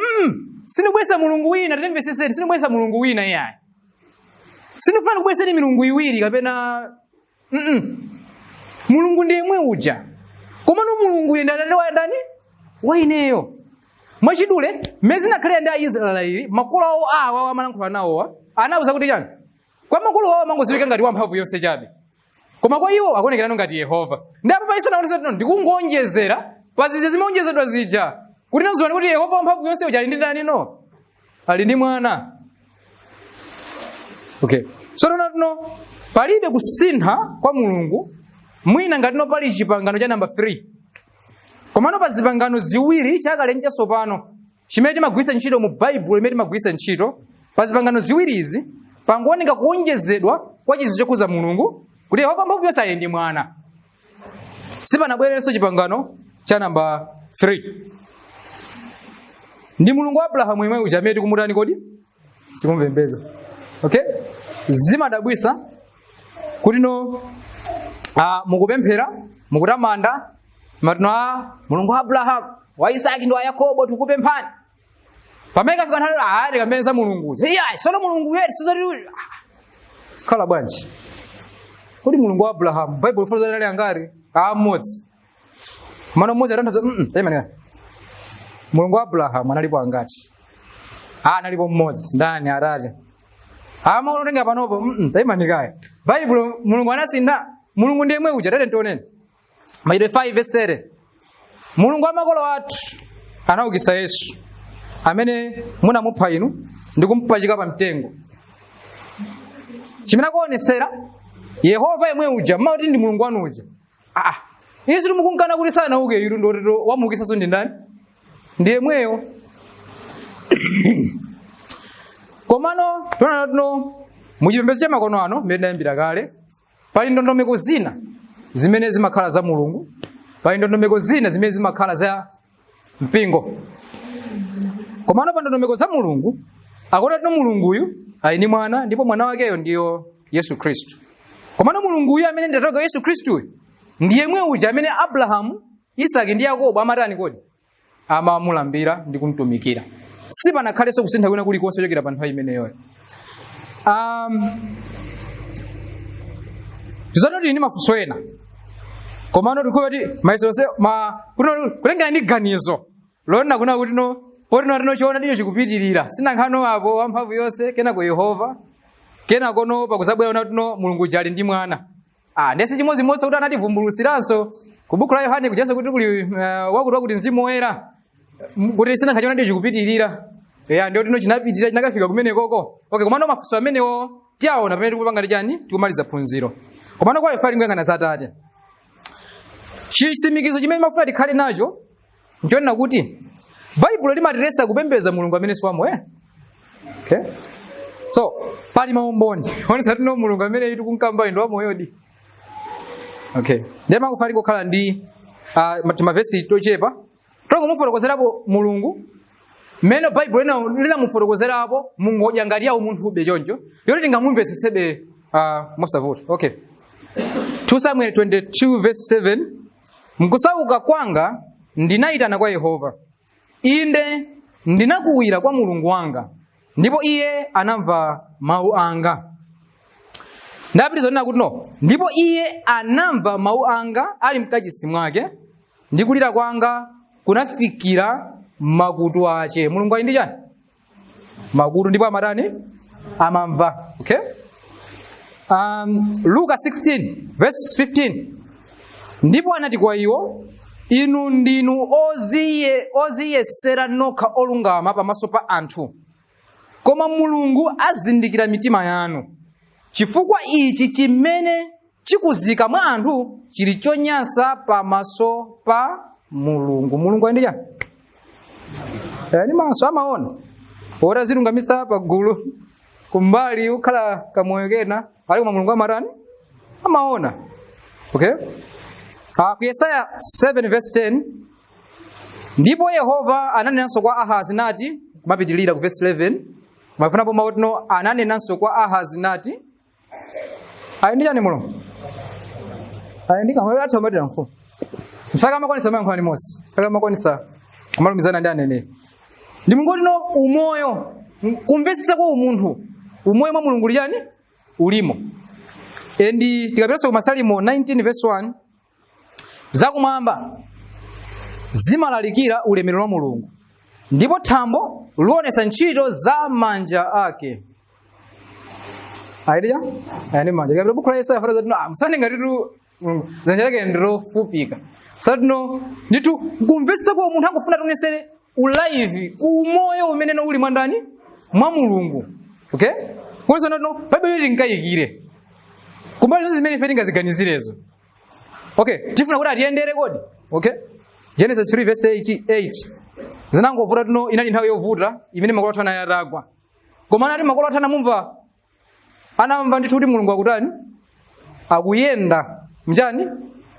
S4: sindibwesa Mulungu wina, titemveseseni, sindibwesa Mulungu wina iyayi, sindifuna kubweseni milungu iwiri kapena Mulungu ndiye yemwe uja. Komano Mulungu yenda ndani wa ndani wa ineyo. Mwachidule mmene zinakhalira ndi Aisraeli, makolo awo awa amalankhula nawowa anawuza kuti chani? Kwa makolo awo amangodziwika ngati wamphamvu yonse chabe, koma kwa iwo akuonekerano ngati Yehova. Ndi apo paiso naonesa kuti ndikungonjezera pa zija zimaonjezedwa zija, kuti nazoona kuti Yehova wamphamvu yonse uja ali ndi ndani no ali ndi mwana. Okay, so tino palibe kusintha kwa Mulungu mwina ngati no pali chipangano cha namba 3. Komano pa zipangano ziwiri, chakale ndi chatsopano, chimene timagwiritsa ntchito mu Baibulo, imene timagwiritsa ntchito pa zipangano ziwiri izi, pangooneka kuonjezedwa kwa chinthu chokhuza Mulungu kuti Yehova mphamvu yonse ali ndi mwana. Sipanabwerenso chipangano cha namba 3. Ndi Mulungu wa Abrahamu imwe uja amene tikumutani kodi tikumupembedza. Okay, zimadabwisa kuti no mukupemphera, mukutamanda matino a Mulungu wa Abrahamu, wa Isaki ndi wa Yakobo, tikupemphani. Pamene kafika nthawi tikameza Mulungu uja, iyayi, sono Mulungu yetu sizoti khala bwanji. Kodi Mulungu wa Abrahamu Bible ifotokoza ali angati? Mmodzi. Mwana mmodzi atanthauza tayimani. Mulungu wa Abrahamu analipo angati? Analipo mmodzi. Ndani? Atate. Ama unotenga panopo tayimani kaya. Bible Mulungu anasintha. Mulungu ndiye yemwe uja. Tate ntioneni. Machitidwe 5 verse 30. Mulungu wa makolo athu anaukitsa Yesu, amene munamupha inu ndi kumpachika pa mtengo. Chimene akuonesera Yehova yemwe uja mmati ndi Mulungu wanu uja. Yesu timukunkana kuti sanauke iru, ndotero wamuukitsanso ndi ndani? Ndi yemweyo. Komano tionana tino muchipembedzo cha makono ano mmene ndayambira kale, pali ndondomeko zina zimene zimakhala za Mulungu, pali ndondomeko zina zimene zimakhala za mpingo. Komano pa ndondomeko za Mulungu akuti tino Mulunguyu ali ndi mwana, ndipo mwana wakeyo ndiyo Yesu Khristu. Komano Mulunguyu amene ndi atate Yesu Khristuyu ndi yemwe uja amene Abrahamu, Isaki ndi Yakobo amatani kodi amamulambira ndi kumtumikira. Sipanakhalenso kusintha kwina kulikonse kuchokera pa nthawi imeneyoyo. Tizati ndi mafunso ena, komano tikuti mayeso onse ma kuno kulengana ndi ganizo lona kuna kuti no poti no tino chiona ndicho chikupitirira sinankhano apo wamphamvu yonse kenako Yehova kenako no pakuzabwera una tino Mulungu jali ndi mwana. Ndese chimodzimodzi kuti anativumbulutsiranso ku buku la Yohane kujenso kuti kuli wakuti wakuti Mzimu Woyera, kuti sinankha chiona ndicho chikupitirira ya ndio tino chinapitirira chinakafika kumene koko. Okay, komano mafunso amenewo tiaona pamene tikupanga ndi chani tikumaliza phunziro. Komano kwa ife ali kuyang'ana za Atate. Chitsimikizo chimene mafuna tikhale nacho nchonena kuti Baibulo limatiletsa kupembedza Mulungu amene si wamoyo. Okay? So pali maumboni onetsa tino Mulungu amene itu kunkambayi ndi wamoyodi. Okay, ndiye makufali kukhala ndi timavesi tochepa tongomufotokozerapo Mulungu mmene Baibulo linamufotokozerapo mungodya ngati yawo munthu ube choncho yoti tingamumvetsesebe mosavuta. Okay, 2 Samuel 22 verse 7: "Mkusauka kwanga ndinayitana kwa Yehova, inde ndinakuwira kwa Mulungu wanga, ndipo iye anamva mawu anga." Ndapitiriza kunena kuti no, "Ndipo iye anamva mawu anga ali mkachisi mwake, ndi kulira kwanga kunafikira makutu ache." Mulungu ali ndi chani? Makutu, ndipo amatani? Amamva. Okay, Luka 16 verse 15: "Ndipo anati kwa iwo, Inu ndinu oziyesera nokha olungama pamaso pa anthu, koma Mulungu azindikira mitima yanu, chifukwa ichi chimene chikuzika mwa anthu chili chonyansa pamaso pa Mulungu." Mulungu ali ndi chani? Ndi maso, amaona. Ora zilungamisa pagulu, kumbali ukhala kamoyo kena ali, koma Mulungu amatani? Amaona. Okay, ku Yesaya 7 verse 10: "Ndipo Yehova ananenanso kwa Ahazi nati," kumapitilira ku verse 11, mafunapo mauti no, "Ananenanso kwa Ahazi nati." Ali ndi chani Mulungu? Ali ndi kamwe athu amatira mfumu mfaka amakwanisa mayankhula ndi Mose, mfaka amakwanisa kumalumizana ndi aneneri. Ndi Mulungu no umoyo, kumvetsetsa kwa umunthu, umoyo mwa Mulungu lijani ulimo. Endi tikapitanso ku Masalimo 19 verse 1: "Zakumwamba zimalalikira ulemerero wa Mulungu, ndipo thambo lionetsa ntchito za manja ake." Aidija ayani manja. Tikapita buku la Yesaya fara zati no, musane ngatitu Mulungu dzanja lake ndilofupika satino. Ndithu kumvetsetsa kwa munthu angofuna tionesere ulive umoyo umene uli mwandani mwa Mulungu. Okay, konse no Baibulo linkayikire kumbali zonse zimene ife tingaziganizirezo. Okay, tifuna kuti atiyendere kodi? Okay, Genesis 3 verse 8. Zinangovuta tuno, inali nthawi yovuta imene makolo athu anayatagwa, koma anati makolo athu anamumva, anamva ndithu kuti Mulungu akutani? Akuyenda mchani?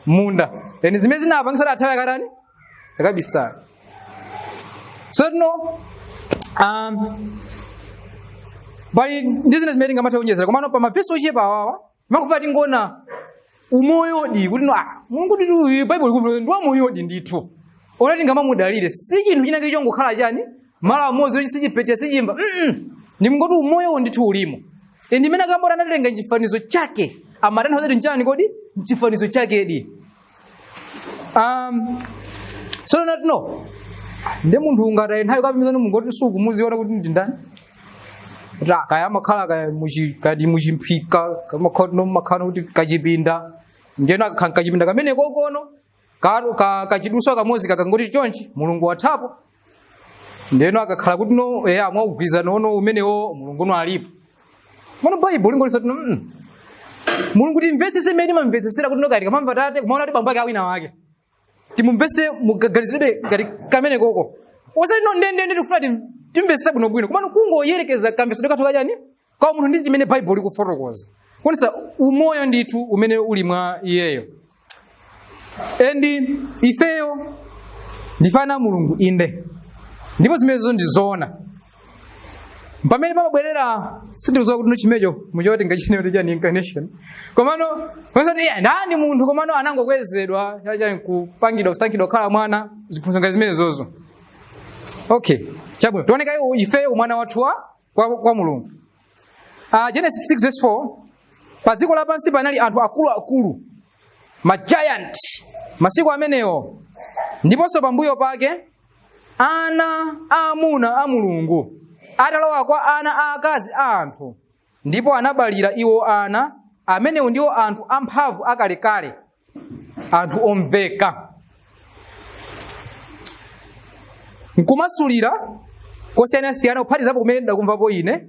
S4: Munda. Eni zimene zinapangisa athawe akatani? Akabisala. So tino pali ndi zina zimene tingamathe kuonjezera, komano pa mavesi ochepa awawa makufa tingona umoyodi kuti no, Mulungu ndithu Bible ikuti ndi wamoyodi ndithu, ora tingamamudalire. Si chinthu chinake chongokhala chani malo amodzi, sichipecha, sichimba. Ndi mngoti umoyo ndithu ulimo. Indi imene akambora analenga chifanizo chake, amatanthauza kuti nchani kodi? Mchifanizo chake di. So not no, ndi munthu ungataye nthawi kapimizani Mulungu kuti sukumuziona kuti ndi ndani, kuti kaya amakhala kaya muchi kadi muchimphika, kamakhala no makhala kuti kachipinda, ndiyeno akakhala kachipinda kamene kokono ka kachiduso kamodzi kakangoti chonchi, Mulungu wathapo. Ndiyeno akakhala kuti no, eya, mwaugwirizano ono umenewo Mulungu no alipo. Mano Baibulo lingolisa kuti Mulungu timvetsese mmene timamvetsesera kuti no, kati kamamva tate kumaona kuti bambo ake awina wake, timumvetse mugaganizirebe ngati kamene koko, osati no ndendende tikufuna timvetse bwinobwino, komano kungoyerekeza kamvetsedwe kathu kachani kwa munthu ndi chimene Baibulo likufotokoza, kuonetsa umoyo ndithu umene uli mwa iyeyo. Endi ifeyo ndife ana a Mulungu, inde, ndipo zimenezo ndi zoona. Pamene pamabwerera sindikudziwa kuti chimecho muchoti ngachine kuti chani incarnation, komano komano iye ndani munthu, komano anangokwezedwa chachani kupangidwa kusankhidwa kukhala mwana, ziphunzitso ngati zimenezozo. Okay, chabwino, tioneka ifeyo umwana wathu wa kwa Mulungu. Genesis 6 verse 4: "Pa dziko lapansi panali anthu akuluakulu, ma giant, masiku amenewo, ndiponso pambuyo pake ana aamuna a Mulungu atalowa kwa ana aakazi a anthu, ndipo anabalira iwo ana. Amenewo ndiwo anthu amphamvu akalekale, anthu omveka." Nkumasulira kosiyanasiyana kuphatizapo kumene ndakumvapo ine,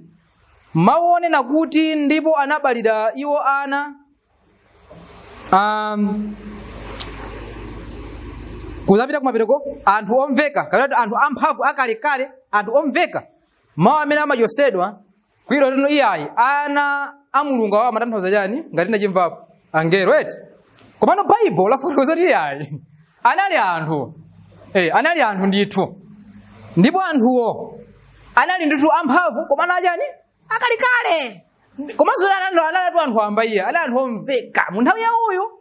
S4: mawu onena kuti "ndipo anabalira iwo ana" Kuzapita kumapereko anthu omveka kapena anthu amphamvu akalekale, anthu omveka mawu amene amachosedwa kwiro lino iyayi ana a Mulungu awo amatanthauza chani ngati ndachimvapo angelo eti. Komano Baibulo lafotokoza kuti iyayi anali anthu, anali anthu ndithu, ndipo anthuwo anali ndithu amphamvu komano achani akalikale, komanso anali anthu amba iye anali anthu omveka mu nthawi yawoyo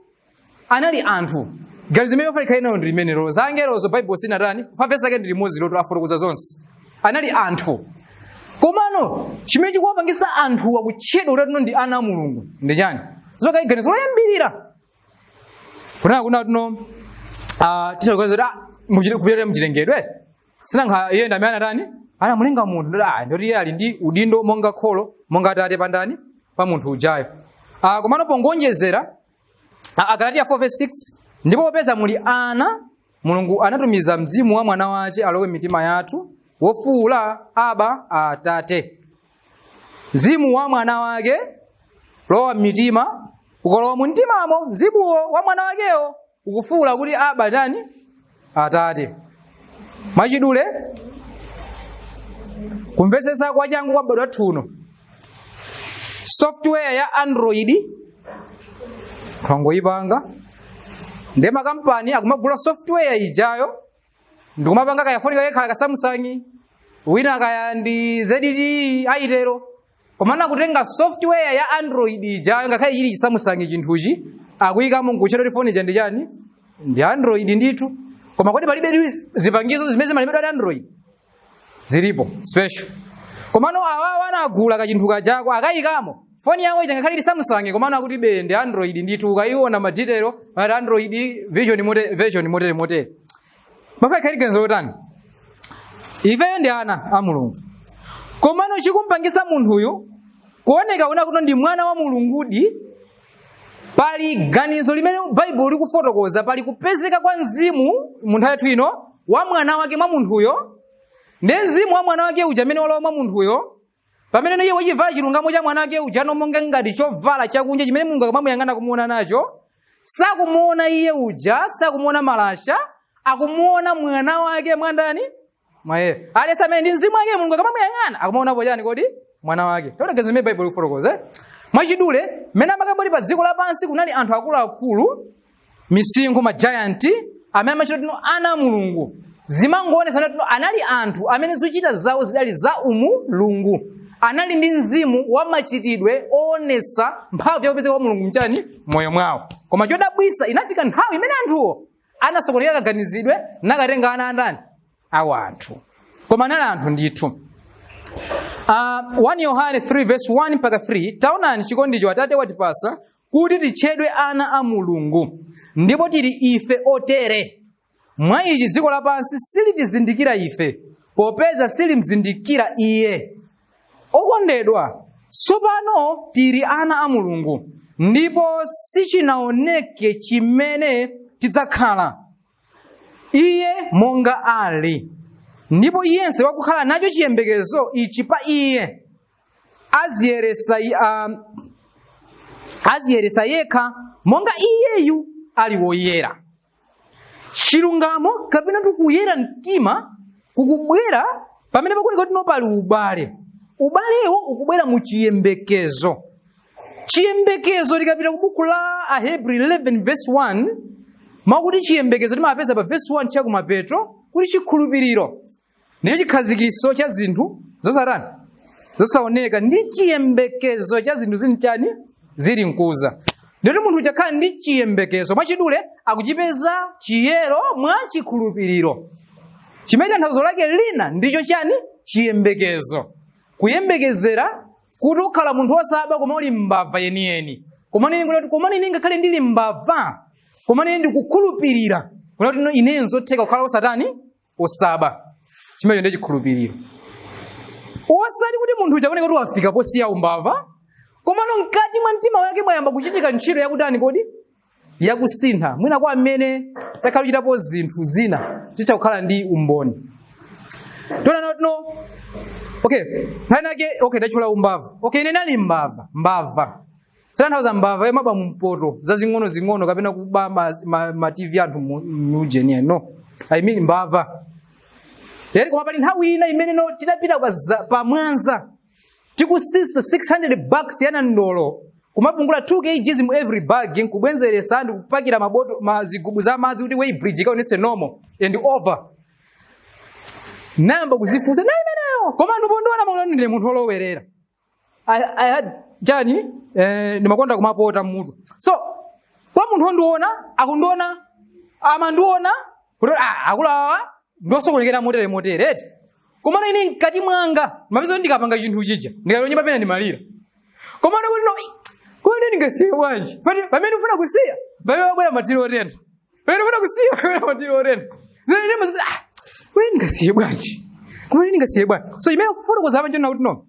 S4: anali anthu. Ganizo limene ofalikha inayo ndi limenelo za angelozo Baibulo sinatani fafesa ake ndi limodzi loto afotokoza zonse anali anthu. Komano chimene chikuwapangisa anthuwa kutchedwa kuti ndi ana a Mulungu ndi chani? Zoka ganizo loyambirira kunena kuna tuno titakuweza kuti kupyolera mchilengedwe sinankha iye ndi amene anatani anamulenga munthu ndoti ndoti iye ali ndi udindo monga kholo monga atate pandani pa munthu ujayo. Komano pongonjezera Agalatiya 4:6 ndipo popeza muli ana Mulungu anatumiza mzimu wa mwana wace alowe mitima yathu wofuwula aba atate. Mzimu wa mwana wake lowa mmitima, ukalowa mu mtimamo mzimuwo wa mwana wakewo ukufuwula kuti aba tani atate. Mwachidule kumvetsetsa kwa changu kwa m'badwo wathu uno, software ya Android twangoyipanga ndi makampani akumagula software ijayo ndikumapanga kaya foni kake khala ka Samsung wina kaya ndi ZTE ayitero, komana kutenga software ya Android ijayo ngakhale chili chi Samsung chinthuchi akuyikamo nkuchera kuti foni ija ndi chani ndi Android ndithu. Koma kodi palibe zipangizo zimene zimalembedwa ndi Android? Zilipo special. Komano awawa anagula kachinthu kajako akayikamo foni yawo ija ngakhale ili Samsung, komano akuti be ndi Android ndithu, ukayiona ma detail ati Android version mote version motere motere. Mafai khali ganizo lotani? Ifeyo ndi ana a Mulungu, komano chikumpangisa munthuyu kuoneka una kuti ndi mwana wa Mulungudi pali ganizo limene Baibulo likufotokoza, pali kupezeka kwa mzimu mu nthawi yathu ino wa mwana wake mwa munthuyo, ndi mzimu wa mwana wake uja amene walowa mwa munthuyo pamene iye wachivala chilungamo cha mwana wake uja monga ngati chovala chakunja chimene Mulungu akamamuyang'ana kumuona nacho, sakumuona iye uja, sakumuona malasha, akumuona mwana wake mwandani mwaye alesa amene ndi mzimu wake. Mulungu akamamuyang'ana akumuonapo chani kodi? Mwana wake. Taona ganizo limene Baibulo likufotokoza mwachidule mmene amakamboti pa dziko lapansi kunali anthu akuluakulu misinkhu ma giant amene amachita tino ana a Mulungu, zimangoonetsa tino anali anthu amene zochita zawo zidali za umulungu, anali ndi mzimu wa machitidwe oonetsa mphamvu yakupezeka kwa Mulungu mchani moyo mwawo. Koma chodabwisa inafika nthawi imene anthuwo anasokonekera kaganizidwe nakatenga ana andani awo anthu, koma anali anthu ndithu. 1 Yohane 3 verse 1 mpaka 3 taonani chikondicho Atate watipasa kuti titchedwe ana a Mulungu, ndipo tili ife otere. Mwa ichi dziko lapansi silitizindikira ife, popeza silimzindikira iye. Okondedwa, tsopano tili ana a Mulungu, ndipo sichinaoneke chimene tidzakhala iye monga ali. Ndipo iyense wakukhala nacho chiyembekezo ichi pa iye aziyeresa yekha monga iyeyu ali woyera. Chilungamo kapena tikuyera mtima kukubwera pamene pakuoneka kuti pali ubale. Ubalewo ukubwera mu chiyembekezo. Chiyembekezo tikapita ku buku la Ahebri 11 verse 1, makuti chiyembekezo timapeza pa verse 1 chakumapeto kuti chikhulupiriro ndicho chikhazikiso cha zinthu zosatani zosaoneka, ndi chiyembekezo cha zinthu zinchani zili nkuza. Ndikuti munthu uchakhala ndi chiyembekezo mwachidule akuchipeza chiyero mwa chikhulupiriro, chimene tanthauzo lake lina ndicho chani? Chiyembekezo. Kuyembekezera kuti ukhala munthu wosaba koma uli mbava yeniyeni, koma ine ngakhale ndili mbava, koma ine ndikukhulupirira kuti ine nzotheka kukhala osatani osaba. Chimenecho ndi chikhulupiriro, osati kuti munthu uja kuoneka kuti wafika posiya umbava, komano mkati mwa mtima wake mwayamba kuchitika ntchito yakutani kodi yakusintha. Mwina kwa amene takhala kuchitapo zinthu zina titha kukhala ndi umboni tona no. Okay, nthawi nake okay, ndachula umbava. Okay, ine nali mbava. Sitanthauza mbava yomaba mumpoto zazing'ono-zing'ono kapena kuba ma TV anthu mujenia, no, I mean mbava. Yeri koma pali nthawi ina imene no titapita pa Mwanza tikusisa 600 bucks yana ndolo, kumapungula 2 kgs mu every bag, nkubwenzeresa ndi kupakira maboto mazigubu za madzi kuti weigh bridge ikaonese normal and over. Nayamba kuzifunsa na imeneyo, koma anthu pondiona maona ndine munthu olowerera. I had chani, ndimakonda kumapota mutu. So kwa munthu ondiona akundiona, amandiona kuti akulawa ndosokonekera motere motere eti. Komano ine mkati mwanga mapeza kuti ndikapanga chinthu chija ndikalonya pamene ndimalira. Komano kuti no, kodi ndingasiye bwanji? Pamene ufuna kusiya pamene wabwera matiro otentha, pamene ufuna kusiya pamene matiro otentha, zine mazoti kodi ndingasiye bwanji? Koma ndingasiye bwanji? So chimene ufuna kuzama chona kuti no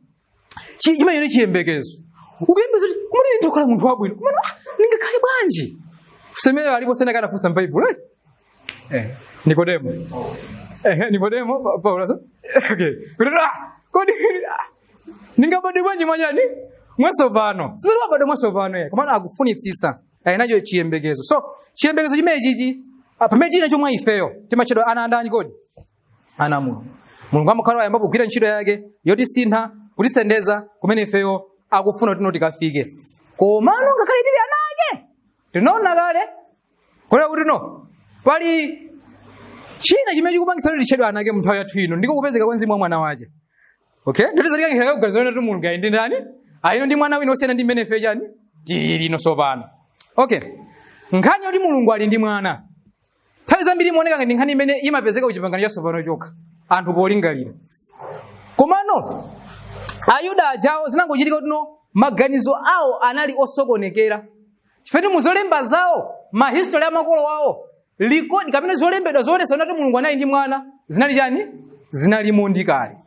S4: chimene chiyembekezo ukuyembeza kuti kumene ndikhala munthu wabwino, kumene ndingakhale bwanji? Semere alipo sena kana fusa m'Bible, Nikodemo, Nikodemo, Paulo, okay, kuti kodi ndingabadwe bwanji mwachani mwatsopano? Sisi mwatsopano ye, komano akufunitsitsa ali nacho chiyembekezo. So chiyembekezo chimene chichi, pamene tili nacho mwa ifeyo, timatchedwa ana andani kodi? Ana a Mulungu. Mulungu amakhala wayamba kugwira ntchito yake yotisintha, kutisendeza kumene ifeyo akufuna kuti tikafike. Komano ngakhale tili ana ake, tinaona kale kunena kuti no pali china chimene chikupangisa kuti titchedwe ana ake mu nthawi yathu ino, ndiko kupezeka kwa mzimu wa mwana wake. Okay, nditizatikangihira kuganiza kuti Mulungu ali ndi ndani, alino ndi mwana wina osiyana ndi mmene ife chani tili lino tsopano. Okay, nkhani yoti Mulungu ali ndi mwana nthawi zambiri imaoneka ngati nkhani imene imapezeka ku Chipangano Chatsopano chokha anthu polingalira. Komano Ayuda ajawo zinangochitika kuti no maganizo awo anali osokonekera, chifukwa mu zolemba zawo, ma history ya makolo awo, record kapena zolembedwa zoonetsa kuti Mulungu anali ndi mwana zinali chani, zinalimo ndi kale.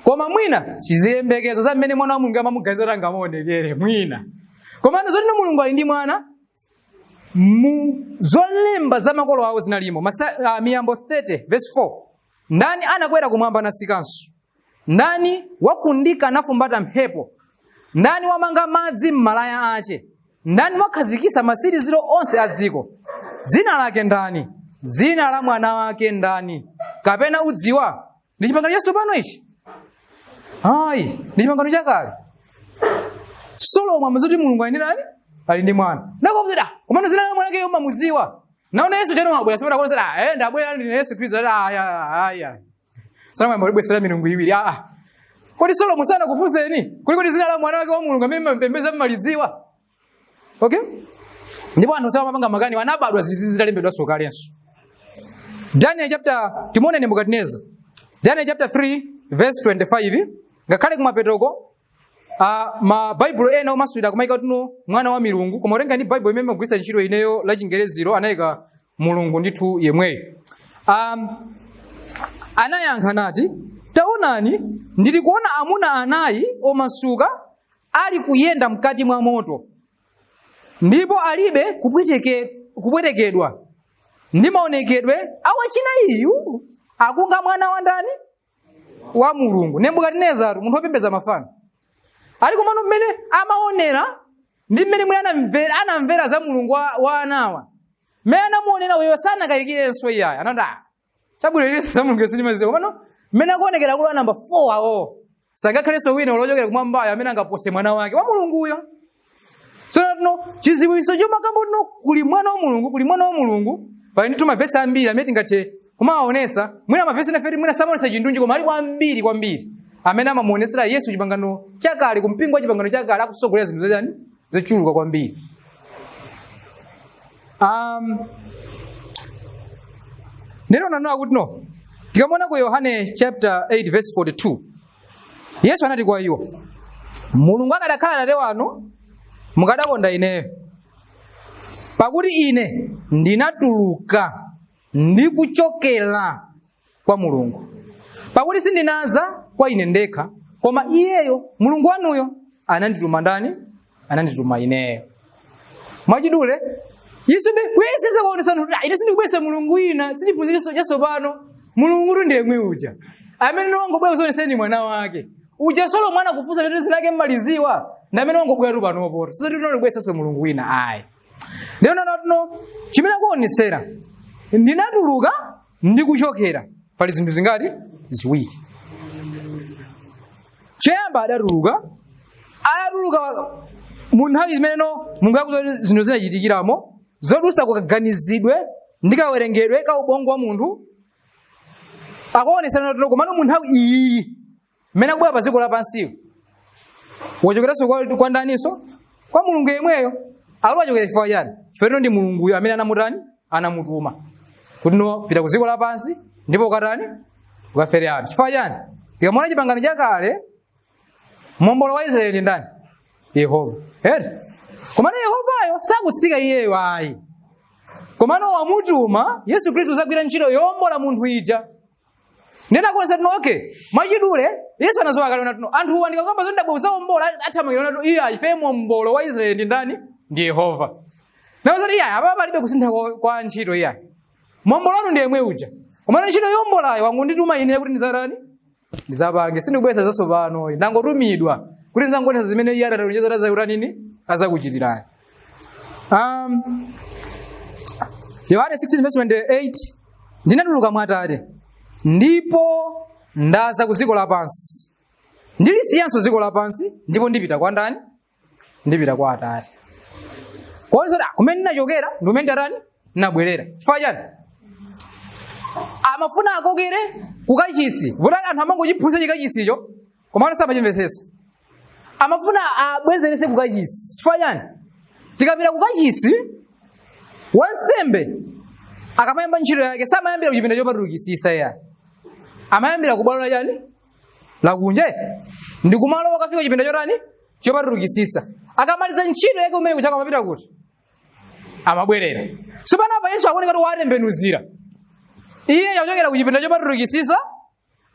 S4: Koma mwina chiziyembekezo za mmene mwana wa Mulungu amamuganiza kuti angamaonekere mwina, komano zoti Mulungu ali ndi mwana mu zolemba za makolo awo zinalimo. Miyambo 30 verse 4: ndani anakwera kumwamba nasikanso? Ndani wakundika nafumbata mphepo? Ndani wamanga madzi m'malaya ache? Ndani wakhazikitsa matsiriziro onse a dziko? Dzina lake ndani? Dzina la mwana wake ndani? Kapena udziwa? Ndi Chipangano Chatsopano ichi? Ayi, ndi Chipangano Chakale. Solomo amazoti Mulungu ali ndi ndani? Ali ndi mwana. Nakomzera komano dzina la mwana wake umamuziwa. Naona Yesu chano wabwera sopera konzera, ndabwera ndine Yesu Khristu. Aya aya, sana mwamba libwesera milungu iwiri. Kodi Solomo sana kufunzeni kuli kuti dzina la mwana wake wa Mulungu amene mpembeza mmalidziwa? Okay, ndipo anthu sawa mapanga makani anabadwa zizizi zitalembedwa kalenso. Daniel chapter, timuone Nebukadineza, Daniel chapter 3 verse 25. Ngakhale kumapetoko ma Baibulo ena omasulira kumayika tuno mwana wa milungu, koma utenga ndi Baibulo imene imagwiritsa ntchito ineyo la Chingereziro, anayika Mulungu ndithu yemweyo. Anayankha nati, taonani, ndili kuona amuna anayi omasuka ali kuyenda mkati mwa moto, ndipo alibe kupwetekedwa, ndi maonekedwe awachina iyu akunga mwana wa ndani? Wa Mulungu. Nebukadinezara, munthu wopembedza mafano, ali komano mmene amaonera ndi mmene mwene anamvera za Mulungu wa anawa, mmene anamuonera uyo sanakayikirenso iyayi. Anati, chabwino, ine za Mulungu sindimaziwa, komano mmene akuonekera akulu a namba 4 awo, sangakhalenso wina lochokera kumwambayo amene angapose mwana wake wa Mulunguyo. So no chiziwiso chomakambo no kuli mwana wa Mulungu, kuli mwana wa Mulungu. Pali ndithu mavesi ambiri amene tingathe kumawaonesa. Mwina mavesi nafeti mwina samaonesa chindunji, koma alipo ambiri kwambiri amene amamuonesera Yesu Chipangano Chakale, kumpingo wa Chipangano Chakale, akusogolera zinthu zachani zochuluka kwambiri. Nero nanoa kuti no tikamona ku Yohane chapter 8 verse 42, Yesu anati kwa iwo, Mulungu akadakhala Atate wanu, mukadakonda ineyo, pakuti ine ndinatuluka ndi kuchokera kwa Mulungu. Pakuti sindinaza kwa ine ndekha, koma iyeyo Mulungu wanuyo anandituma ndani? Anandituma ineyo. Mwachidule Yesu be kuyesesa kuonesa kuti ine sindikubwesa Mulungu wina, sichiphunzitso chatsopano. Mulungu tu ndiye mwe uja amene nongobwera kuzoneseni mwana wake uja. Solomo anakufunsa kuti zina lake mmaliziwa. Ndi amene wangobwera panopo. Sikuti tinolibweretsanso Mulungu wina ayi. Ndiye tino chimene akuonetsera ndinatuluka ndi kuchokera pali zinthu zingati? Ziwiri. Choyamba adatuluka, adatuluka mu nthawi zimene Mulungu akuti zinthu zinachitikiramo zodusa kukaganizidwe ndi kawerengedwe ka ubongo wa munthu akuonetsera tino komano mu nthawi iyi mmene akubwera pa dziko lapansiyo wachokeranso kwa ndaninso? Kwa Mulungu yemweyo. Akuti wachokera chifukwa chani? Chifukwa ndi Mulunguyo amene anamutani, anamutuma kuti no pita ku dziko lapansi ndipo ukatani, ukafere anthu. Chifukwa chani? Tikamaona chipangano chakale, mombolo wa Israeli ndi ndani? Yehova. Eti komano Yehovayo sakutsika iyeyo ayi, komano wamutuma Yesu Khristu kuzagwira ntchito yowombola munthu ija. Nena kuonesa tino okay, mwachidule Yesu anazowa kale tino anthu andikakamba zondabwa uzawombola athamangira tino iya ife mombolo wa Israeli ndi ndani? Ndi Yehova. Nawo zoti iya apa palibe kusintha kwa ntchito iya. Mombolo wanu ndi yemwe uja. Komano ntchito yowombolayo wangondituma ine kuti ndizatani? Ndizapange. Sindikubweretsa zatsopano. Ndangotumidwa kuti ndizangonesa zimene iye adatalonjeza azakutani nini? Azakuchitirani. Yohane 16 verse 28, ndinatuluka mwa Atate ndipo ndaza ku dziko lapansi, ndilisiyanso dziko lapansi ndipo ndipita kwa ndani? Ndipita kwa Atate. Kuonetsa kuti kumene ndinachokera ndi kumene ndatani, ndinabwerera. Chifukwa chani? Amafuna akokere kukachisi, kuti anthu amangochiphunzitsa chikachisicho komano samachimvetsetsa. Amafuna abwezeretse kukachisi. Chifukwa chani? Tikapita kukachisi, wansembe akamayamba ntchito yake samayambira kuchipinda chopatulikitsitsa iyayi, amayambira kubwalo la chani, lakunja, ndi kumalo wakafika chipinda chotani, chopatulikitsitsa. Akamaliza ntchito yake umene kuchaka amapita kuti? Amabwerera. Tsopano apa Yesu akuoneka kuti watembenuzira, iye akuchokera kuchipinda chopatulikitsitsa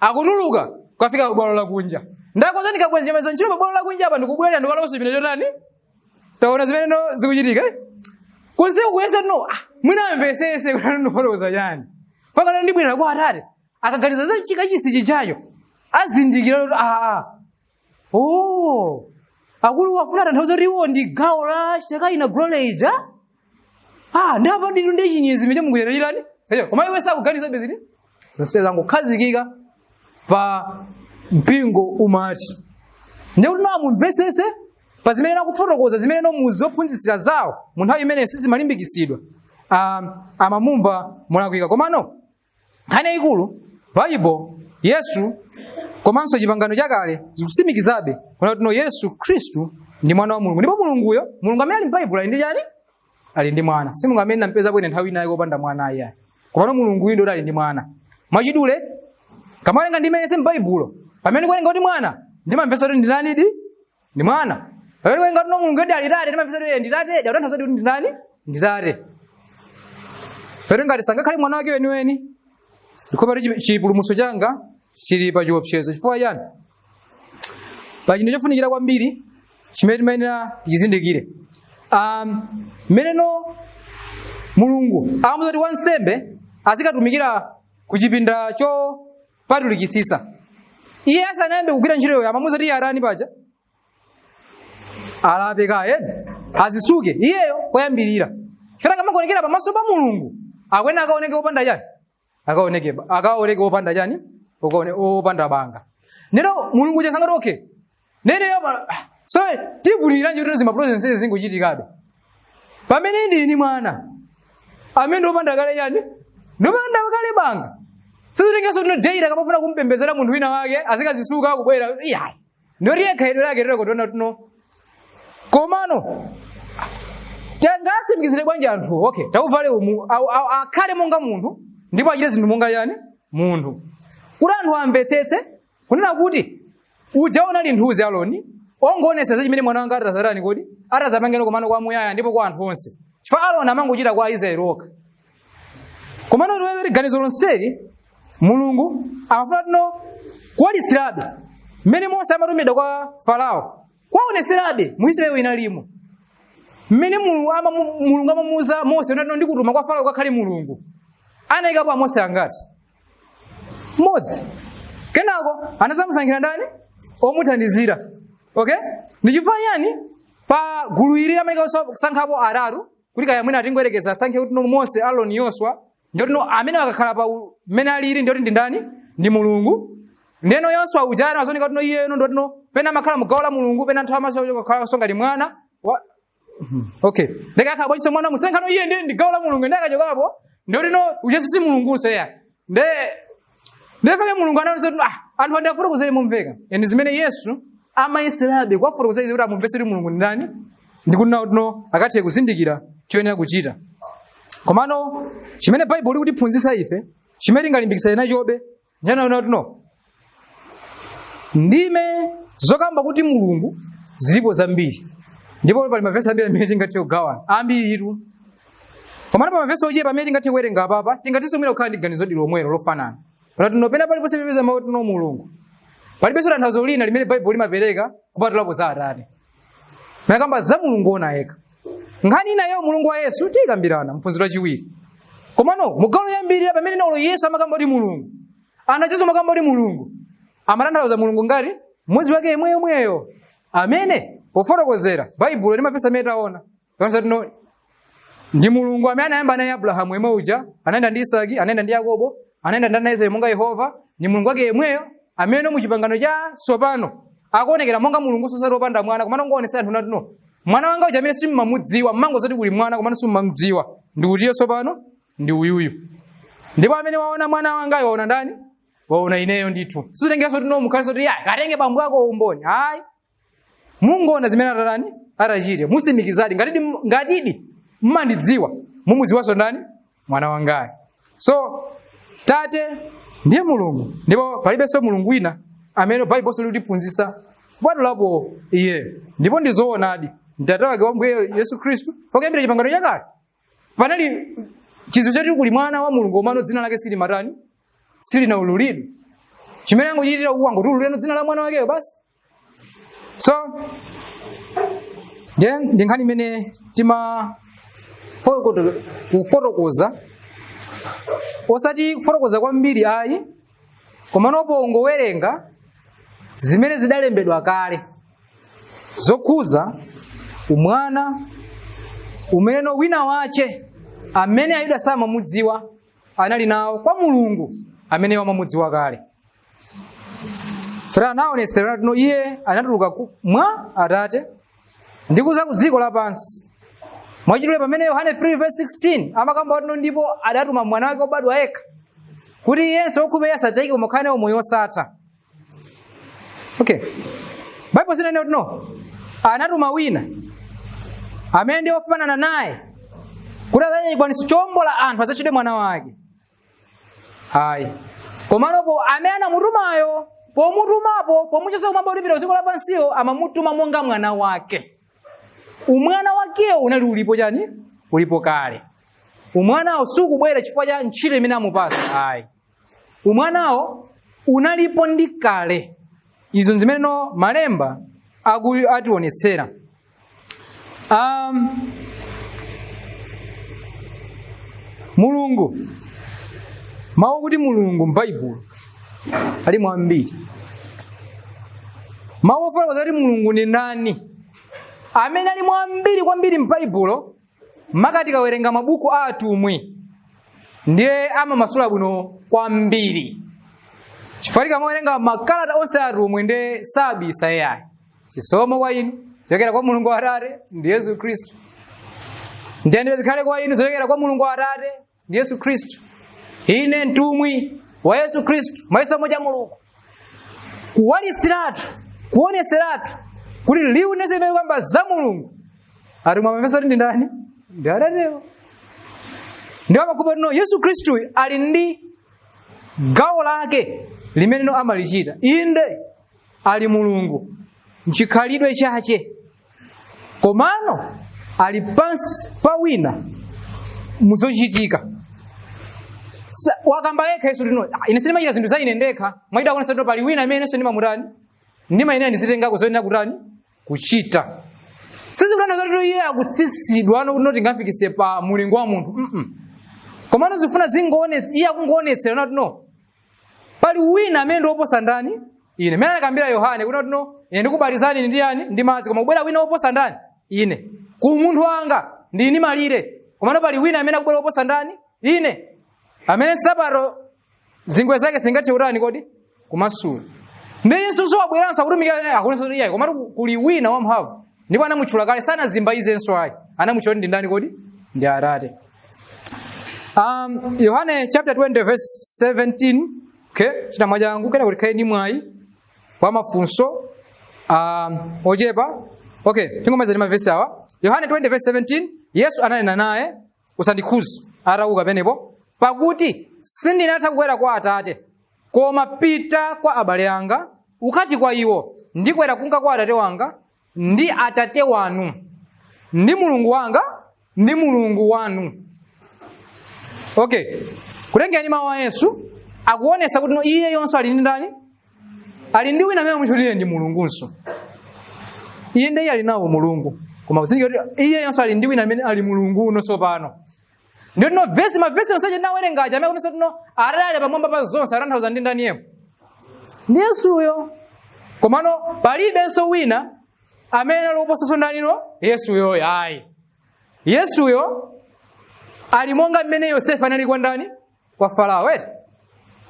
S4: akutuluka kukafika kubwalo lakunja. Ndakonza ndikabweza ntchito pa bwalo lakunja apa ndikubwerera ndikalowanso chipinda chotani. Taona zimene no zikuchitika konseku kuyesa no mwina amvesese kuti ndikufotokoza chani pakana ndibwerera kwa Atate. Akaganiza za chikachisi chijacho azindikira kuti oh akulu wafuna tanthauza kuti iwo ndi gawo la Shekinah glory ija. Ndapa ndinu ndi chinyezi miche mukuyenererani. Koma iwe sakuganiza bezini zonse zangokhazikika pa mpingo umati ndikuti no amumvetsetse pa zimene nakufotokoza zimene no muzophunzitsira zawo mu nthawi imene sizimalimbikitsidwa, amamumva molakwika. Komano nkhani yayikulu, Baibo, Yesu komanso chipangano chakale zikutsimikizabe kuti no Yesu Khristu ndi mwana wa Mulungu, ndipo Mulunguyo, Mulungu amene ali m'Baibulo ali ndi chani? Ali ndi mwana. Si Mulungu amene nampeza bwino nthawi inayi kopanda mwana ayi. Komano Mulunguyu ndiye ali ndi mwana. Mwachidule kamawerenga ndi imene si m'Baibulo, pamene kuwerenga kuti mwana ndimamvetsa kuti ndi ndani di? Ndi mwana. Pamene kuwerenga kuti no Mulungu ndi ali tate, ndimamvetsa kuti ndi tate, akutanthauza kuti ndi ndani? Ndi tate. Pero ngati sangakhale mwana wake weniweni, ndikhopa kuti chipulumutso changa chili pa chiopsezo. Chifukwa chani? Pa chinthu chofunikira kwambiri chimene timayenera tichizindikire, mmeneno Mulungu amamuza kuti wansembe azikatumikira ku chipinda chopatulikitsitsa, iye asanayambe kugwira ntchitoyo amamuza kuti iye arani paja alape kaye, azisuke iyeyo koyambirira, chifukwa akamaonekera pamaso pa Mulungu akwena akaoneke wopanda chani, akaoneke wopanda chani, wopanda banga. Nero Mulungu chasangati okay neneyo so tivulira kuti zimaprocess zingochitikabe pamene ndini mwana amene ndiwopanda kale chani, ndiwopanda kale banga. Sizitengenso tino deira akamafuna kumpembedzera munthu wina wake azikazisuka kubwera iyayi, ndoti yekha idwe lake lero kutiona tuno. Komano tangasimikizire bwanji anthu? Okay, tauvale umu akhale monga munthu ndipo achite zinthu monga chani, munthu, kuti anthu amvetsetse kunena kuti uja unali nthuzi Aloni ongoonetsa za chimene mwana wanga atazatani kodi atazapangeno komano kwa muyaya ndipo kwa anthu onse, chifukwa Aloni amangochita kwa Aisraeli okha. Komano tiweze ganizo lonseli, Mulungu amafuna tino kuwalitsirabe mmene Mose amatumidwa kwa Farao, kwaonetserabe mu Israeli inalimo mmene Mulungu amamuuza Mose kuti ndikutuma kwa Farao kakhale Mulungu. Anayikapo a Mose angati? Mmodzi. Kenako anazamusankhira ndani omuthandizira? Okay, ndichifukwa yani pa gulu ili amaika kusankhapo atatu kuti kaya mwina atingoyerekeza asankhe kuti no Mose, Aaroni, Yoswa, ndiyoti no amene akakhala pa mmene alili ndiyoti ndi ndani? Ndi Mulungu. Ndeno Yoswa uja anazooneka kuti no iyeno ndiyoti no pena amakhala mugawo la Mulungu, pena anthu amakhala ngati mwana wa. Okay, ndikakhala bwanji mwana musankhano iye ndi ndi gawo la Mulungu, ndi akachokapo ndiyoti no ujesu si Mulungunso ya nde ndefake Mulungu anaonesa kuti anthu andiafotokozere momveka. Ende zimene Yesu amayeserabe kuwafotokozera kuti amumvetse kuti Mulungu ndi ndani, ndikunena kuti no akathe kuzindikira choyenera kuchita. Komano chimene Baibulo likutiphunzitsa ife, chimene tingalimbikitsane nachobe, njanaona kuti no ndime zokamba kuti Mulungu zilipo zambiri, ndipo pali mavesi ambiri amene tingathe kugawana ambiritu. Komano pa mavesi ochepa amene tingathe kuwerenga apapa, tingathenso mwina kukhala ndi ganizo lomwelo lofanana panati no pena paliponse pepeza mawu no Mulungu, palibenso tanthauzo lina limene Baibulo limapereka kupatulapo za Atate. Makamba za Mulungu ona yekha. Nkhani inayo Mulungu wa Yesu tiyikambirana mphunziro lachiwiri. Komano mugawo loyambirira pamene nolo Yesu amakamba kuti Mulungu, anachezo makamba kuti Mulungu amatanthauza Mulungu ngati mmodzi wake yemweyemweyo amene pofotokozera Baibulo limapesa amene taona no ndi Mulungu amene anayamba naye Abrahamu yemwe uja, anayenda ndi Isaki, anayenda ndi Yakobo, anayenda ndi ana Israeli monga Yehova. Ndi Mulungu wake yemweyo amene mu chipangano cha tsopano akuonekera monga Mulungu sosati wopanda mwana, komano ngoonetsera anthu nati no mwana wanga uja amene simmamudziwa, mmangozoti kuli mwana komano simmamudziwa, ndi utiyo tsopano ndi uyuyu. Ndipo amene waona mwana wangayo waona ndani? Waona ineyo ndithu. Sizitengeranso kuti no mukhale kuti ya katenge bambo ako umboni, hayi, mungoona zimene atatani atachite, musimikizadi ngatidi ngatidi mmandidziwa, mumudziwanso ndani? Mwana wangayo. So Tate ndiye Mulungu, ndipo palibenso Mulungu wina amene Baibulo likutiphunzitsa kupatulapo iye. Ndipo ndizoonadi Mtate wake wa Mbuye Yesu Khristu. Pokuyambira chipangano chakale panali chizindikiro choti kuli mwana wa Mulungu, komano dzina lake silimatani, silinaululidwe. Chimene angochitira uku angotululirano dzina la mwana wakeyo basi. So ndiye ndi nkhani imene tima kufotokoza, osati kufotokoza kwambiri ayi, komano pongowerenga zimene zidalembedwa kale zokhuza umwana umene wina wache amene Ayuda samamudziwa anali nawo kwa Mulungu amene wamamudziwa kale. Fera anaonetsera kuti iye anatuluka mwa Atate ndi kuza ku dziko lapansi. Mwachidule pamene Yohane 3:16 amakamba kuti ndipo adatuma mwana wake wobadwa yekha kuti iyense wokhulupirira asatayike koma akhale nawo moyo wosatha. Okay, Bible sinene kuti no anatuma wina amene ndi ofanana naye kuti adzachite chikwanitso chowombola anthu adzatchedwe mwana wake. Ayi, komanopo amene anamutumayo pomutumapo pomuchosa kumwamba kulipira dziko lapansiyo amamutuma monga mwana wake. Umwana wakewo unali ulipo chani? Ulipo kale. Umwanawo sukubwera chifukwa cha ntchito imene amupasa, ayi, umwanawo unalipo ndi kale. Izo zimene no malemba ationetsera. Mulungu, mawu kuti Mulungu m'Baibulo alimo ambiri. Mawu ofotokoza kuti Mulungu ndi ndani amene alimo ambiri kwambiri m'Baibulo, makati kawerenga mabuku a atumwi ndiye amamasula bwino kwambiri, chifukwa tikamawerenga makalata onse a atumwi ndiye sabisa iyayi. Chisomo kwa inu zochokera kwa Mulungu Atate ndi Yesu Khristu, mtendere zikhale kwa inu zochokera kwa Mulungu Atate ndi Yesu Khristu. Ine mtumwi wa Yesu Khristu mwa chisomo cha Mulungu, kuwalitsiratu kuonetseratu kuti liwu linese limene kwamba za Mulungu. Atumwi amamvetsa kuti ndi ndani? Ndi Atatewo. Ndipo amakhulupirira no Yesu Khristu ali ndi gawo lake limene no amalichita. Inde ali Mulungu mchikhalidwe chache, komano ali pansi pa wina muzochitika. Wakamba yekha Yesu tino, ine sindimachita zinthu za ine ndekha, mwaida kuonesa kuti pali wina amenenso ndimamutani, ndimayenera ndizitengako zoyenera kutani kuchita. Sizikutanthauza kuti iye akutsitsidwa ano kuti tingafikise pa mulingo wa munthu, Komano zifuna zingoonetsa, iye akungoonetsera kuti no pali wina amene ndi woposa ndani? Ine. Mmene anakambira Yohane kuti no Ine ndikubatizani ndi yani? Ndi madzi, koma kubwera wina woposa ndani? Ine. Ku munthu wanga ndini malire, komano pali wina amene akubwera woposa ndani? Ine, amene nsapato zingwe zake singathe kutani kodi? Kumasula. Ndi Yesu wabweranso akutumikira, akuonetsa kuti iyayi, komatu kuli wina wamphamvu, ndipo anamutchula kale, sanazimbayizenso ayi, anamutchula ndi ndani kodi? Ndi Atate. Yohane chapter 20 verse 17. Okay, chita mwachangu kena kuti khale ndi mwayi wa mafunso ochepa. Okay, tingomaliza ndi mavesi awa. Yohane 20 verse 17, Yesu ananena naye, "Usandikhuze," atauka penepo, "pakuti sindinatha kukwera kwa Atate. Koma pita kwa abale anga, ukati kwa iwo, ndikwera kunka kwa Atate wanga ndi Atate wanu, ndi Mulungu wanga ndi Mulungu wanu." Okay, kutengera mawu a Yesu akuonetsa kuti no, iye yonso ali ndi ndani? Ali ndi wina amene amutchulire ndi Mulungunso. Iye ndiye ali nawo Mulungu, koma kuzindikira kuti iye yonso ali ndi wina amene ali Mulungu uno tsopano. Ndiyo tino vesi, mavesi onse ndinawerengaja amene akuonetsa tino Atate ali pamwamba pa zonse, atanthauza ndi ndani yemwe? Ndi Yesuyo. Komano palibenso wina amene ali woposanso ndanino? Yesuyo ayi. Yesuyo ali monga mmene Yosefe anali kwa ndani? Kwa Farao, eti?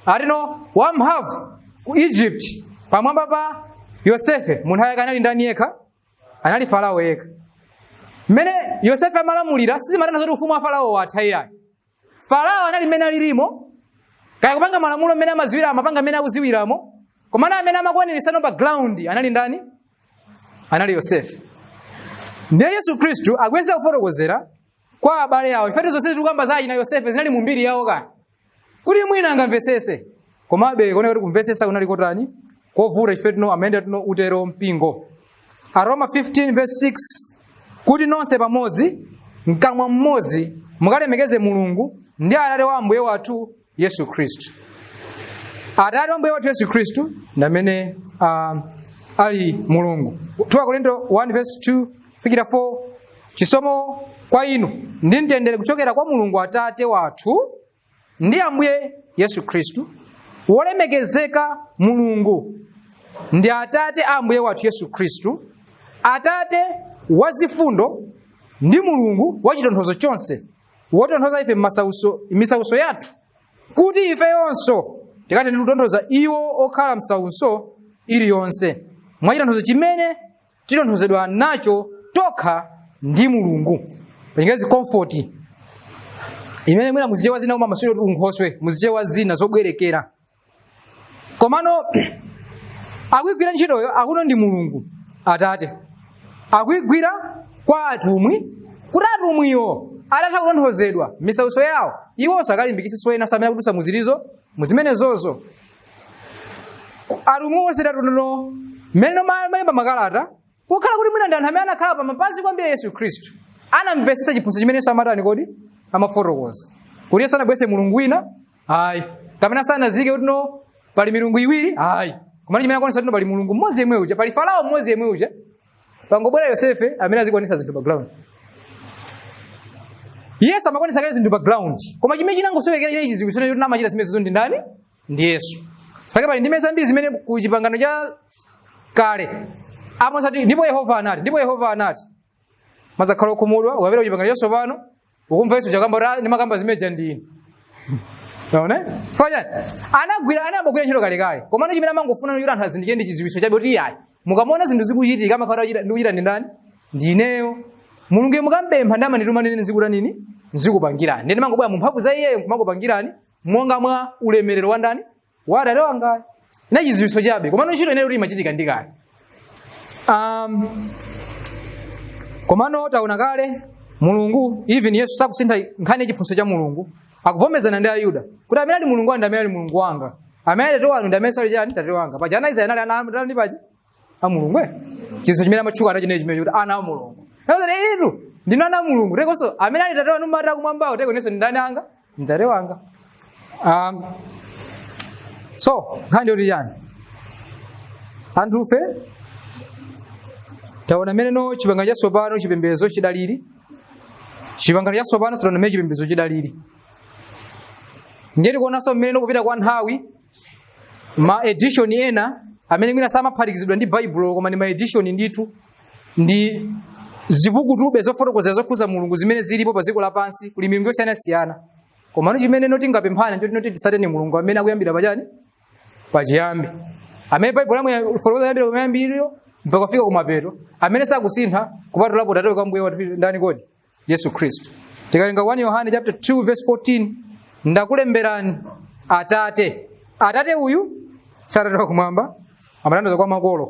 S4: Atino wamphamvu ku Egypt pamwamba pa Yosefe munthu ayake anali ndani yekha? Anali Farao yekha. Mmene Yosefe amalamulira sizimatanthauza kuti ufumu wa Farao watha iyayi. Farao anali mmene alilimo, kaya kupanga malamulo mmene amaziwira, amapanga mmene akuziwiramo, komano amene amakwanirisano pa ground anali ndani? Anali Yosefe. Ndiye Yesu Khristu akuyesa kufotokozera kwa abale awo. Ifetu zonse tikukamba za achina Yosefe zinali mu mbiri yawo kani, kuti mwina angamvesese, komabe kuona kuti kumvesesa kunali kotani? Kovuta. Ife tino amene tino utero mpingo. Aroma 15 verse 6, kuti nonse pamodzi mkamwa mmodzi mukalemekeze Mulungu ndi Atate wa Ambuye wathu Yesu Khristu. Atate wa Ambuye wathu Yesu Khristu ndi amene ali Mulungu. 2 Korinto 1 verse 2 fikira 4, chisomo kwa inu ndi mtendere kuchokera kwa Mulungu Atate wathu ndi Ambuye Yesu Khristu. Wolemekezeka Mulungu ndi Atate a Ambuye wathu Yesu Khristu, Atate wazifundo ndi Mulungu wa chitonthozo chonse, wotonthoza ife m'misauso yathu, kuti ifeyonso tikathe ndi kutonthoza iwo okhala m'sautso iliyonse mwa chitonthozo chimene titonthozedwa nacho tokha ndi Mulungu. Pachingezi comfort, imene mwina muzichewa zina koma maswiro kuti unkhoswe, muzichewa zina zobwerekera, komano akuyigwira ntchitoyo akuno ndi Mulungu Atate, akuyigwira kwa atumwi, kuti atumwiwo atatha kutonthozedwa m'misautso yawo, iwonso akalimbikitsenso ena amene akudutsa muzilizo muzimenezozo. Atumwi onse tatuno mmene malemba makalata, pokhala kuti mwina ndi anthu amene anakhala pa mapazi kwambiri Yesu Khristu, anamvetsetsa chiphunzitso chimene Yesu amatani kodi? Amafotokoza kuti Yesu anabweretse mulungu wina ayi, kapena sanazike kuti no, pali milungu iwiri ayi, koma chimene akuonetsa kuti no, pali Mulungu mmodzi yemwe uja, pali Farao mmodzi yemwe uja, pangobwera Yosefe amene azikwanisa zinthu pa ground. Yesu amakwanisa kale zinthu pa ground, koma chimene chinangosowekera chine chidziwitso choti amachita zimenezo ndi ndani? Ndi Yesu. Pake pali ndime zambiri zimene ku Chipangano cha Kale amasati, "Ndipo Yehova anati, ndipo Yehova anati," mazakhala okhumudwa. Ukapita ku Chipangano Chatsopano ukumva Yesu chakamba kuti, "Ndimakamba zimeneja ndine." Taona? Fanya anagwira, anayamba ntchito kalekale, komano chimene amangofuna kuti anthu azindikire ndi chidziwitso chabe kuti iyayi, mukamona zinthu zikuchitika, amakhala akuchita ndikuchita ndi ndani? Ndi ineyo Mulungu. Mukampempha ndi amandituma nini, nzikuta nini, nzikupangirani. Ndiye ndimangobwera mu mphamvu za iyeyo nkumakupangirani monga mwa ulemerero wa ndani? Wa Atate wangayo. Ina chidziwitso chabe, komano ntchito ineyo kuti imachitika ndi kale. Komano taona kale Mulungu, even Yesu sakusintha nkhani ya chiphunzitso cha Mulungu. Akuvomezana ndi Ayuda kuti amene ali Mulungu wanu ndi amene ali Mulungu wanga, amene ali Tate wanu ndi amene sali chani? Tate wanga. Paja ana Israeli anali ana ndi paja a Mulungu, eh, chiphunzitso chimene amatchuka nacho chimene kuti ana a Mulungu. Nazo itu ndinu ana a Mulungu, tekonso amene ali Tate wanu mata kumwambawo, teko nenso ndi ndani anga? Ndi Tate wanga. So nkhani yoti chani? Anthufe taona mmene no Chipangano Chatsopano chipembedzo chidalili, Chipangano Chatsopano sitaona mmene chipembedzo chidalili. Ndiye tikuonanso mmene no kupita kwa nthawi ma edition ena amene mwina samaphatikizidwa ndi baibulo koma ndi maedishoni ndithu ndi zipukutube zofotokozera zokhuza mulungu zimene zilipo pa dziko lapansi. Kuli milungu yosiyanasiyana, komano chimene noti ngapemphane nchoti noti tisateni mulungu amene akuyambira pachani, pachiyambi, amene baibulo lamwe fotokoza kuyambira kumayambiriro mpaka kufika kumapeto, amene sakusintha kupatulapo tate kwa mbuye wathu ndani kodi? Yesu Khristu. Tikalenga 1 Yohane chapter 2 verse 14, ndakulemberani atate. Atate uyu satate wakumwamba, amatanthauza kwa makolo.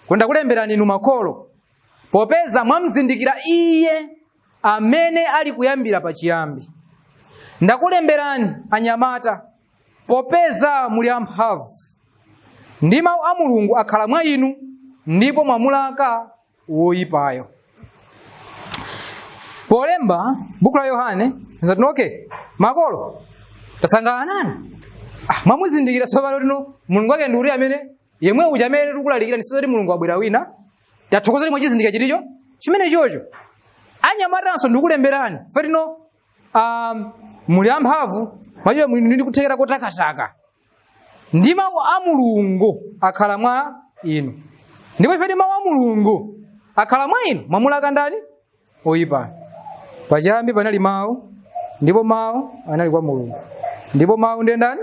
S4: Kuti ndakulemberani inu makolo, popeza mwamzindikira iye amene ali kuyambira pachiyambi. Ndakulemberani anyamata, popeza muli amphamvu, ndi mawu a Mulungu akhala mwa inu, ndipo mwamulaka woyipayo. Polemba buku la Yohane zati, okay, makolo tasangalala nanu, mwamuzindikira tsopano tino Mulungu wake ndi uti amene yemwe uja amene tikulalikira, ndisizoti Mulungu abwera wina. Tathokoza mwachizindikira chilicho chimene chocho. Anyamatanso ndikulemberani fatino muli amphamvu, mwachiwa muli ndi kuthekera kotakataka, ndi mawu a Mulungu akhala mwa inu, ndipo ife ndi mawu a Mulungu akhala mwa inu, mwamulaka ndani? Oyipa. Pachiyambi panali mawu, ndipo mawu anali kwa Mulungu, ndipo mawu ndiye ndani?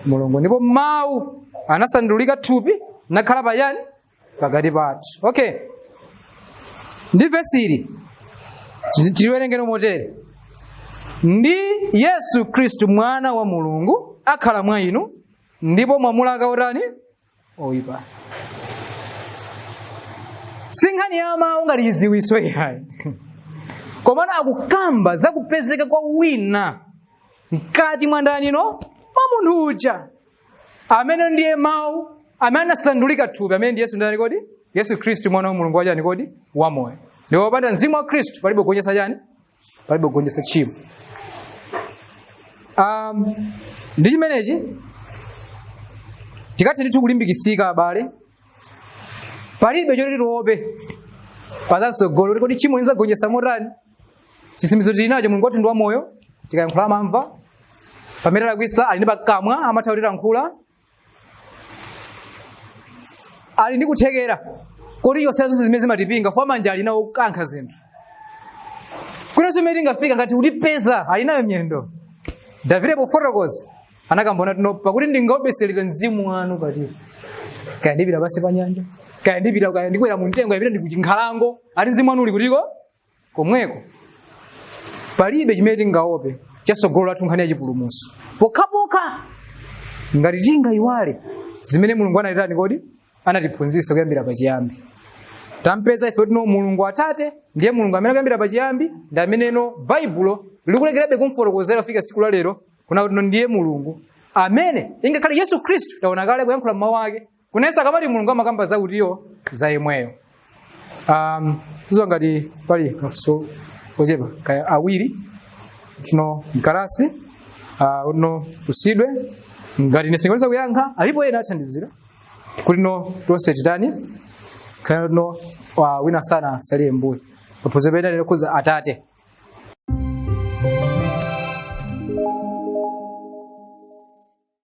S4: Mulungu. Ndipo mawu anasandulika thupi nakhala pachani? Pakati pathu. Okay, ndi vesili tiliwerengeno motere: ndi Yesu Khristu mwana wa Mulungu akhala mwa inu, ndipo mwamulaka otani? Oyipa. Si nkhani ya mawu ngati chiziwiso iyayi, komano akukamba zakupezeka kwa wina mkati mwa ndanino, mwa munthu uja amene ndiye mawu amene anasandulika thupi, amene ndi Yesu ndani kodi? Yesu Khristu mwana wa Mulungu wachani kodi? Wamoyo. Ndipo popanda mzimu wa Khristu palibe kugonjetsa chani? Palibe kugonjetsa tchimo. Ndi chimenechi tikathe ndithu kulimbikitsika abale, palibe choti tiope pazatsogolo. Kodi tchimo linzagonjetsa motani? Chitsimikizo tili nacho, Mulungu wathu ndi wamoyo. Tikayankhula amamva, pamene alakwitsa ali ndi pakamwa amatha kutilankhula, ali ndi kuthekera kodi yonse zonse zimene zimatipinga kwa manja ali nawo kukankha zinthu kuna zimene tingafika ngati utipeza, ali nayo miyendo. Davide pofotokoza anakambona tino, pakuti ndingaobeserera mzimu wanu patipo, kaya ndipita pansi pa nyanja, kaya ndipita, kaya ndikwera mu mtengo, kaya ndipita ndikuchinkhalango, ati mzimu wanu uli kutiko? Komweko. Palibe chimene tingaope chatsogolo lathu nkhani ya chipulumutso, pokhapokha ngati tingayiwale zimene Mulungu anatitani kodi? Anatiphunzitsa kuyambira pachiyambi. Tampeza ife tino Mulungu Atate ndiye Mulungu amene kuyambira pachiyambi ndi ameneno Baibulo likulekerabe kumfotokozera kufika tsiku la lero, kuna kuti ndiye Mulungu amene ingakhale Yesu Khristu taona kale kuyankhula mawu ake kunenso akamati Mulungu amakamba zakutiyo za imweyo. Sizo ngati pali mafunso ochepa kaya awiri tino mkalasi uno usidwe ngati ine singaweza kuyankha, alipo ena athandizira kuti no tonse titani kaya no wina sana saliye mbuyo paphunziro pena lero kuza atate.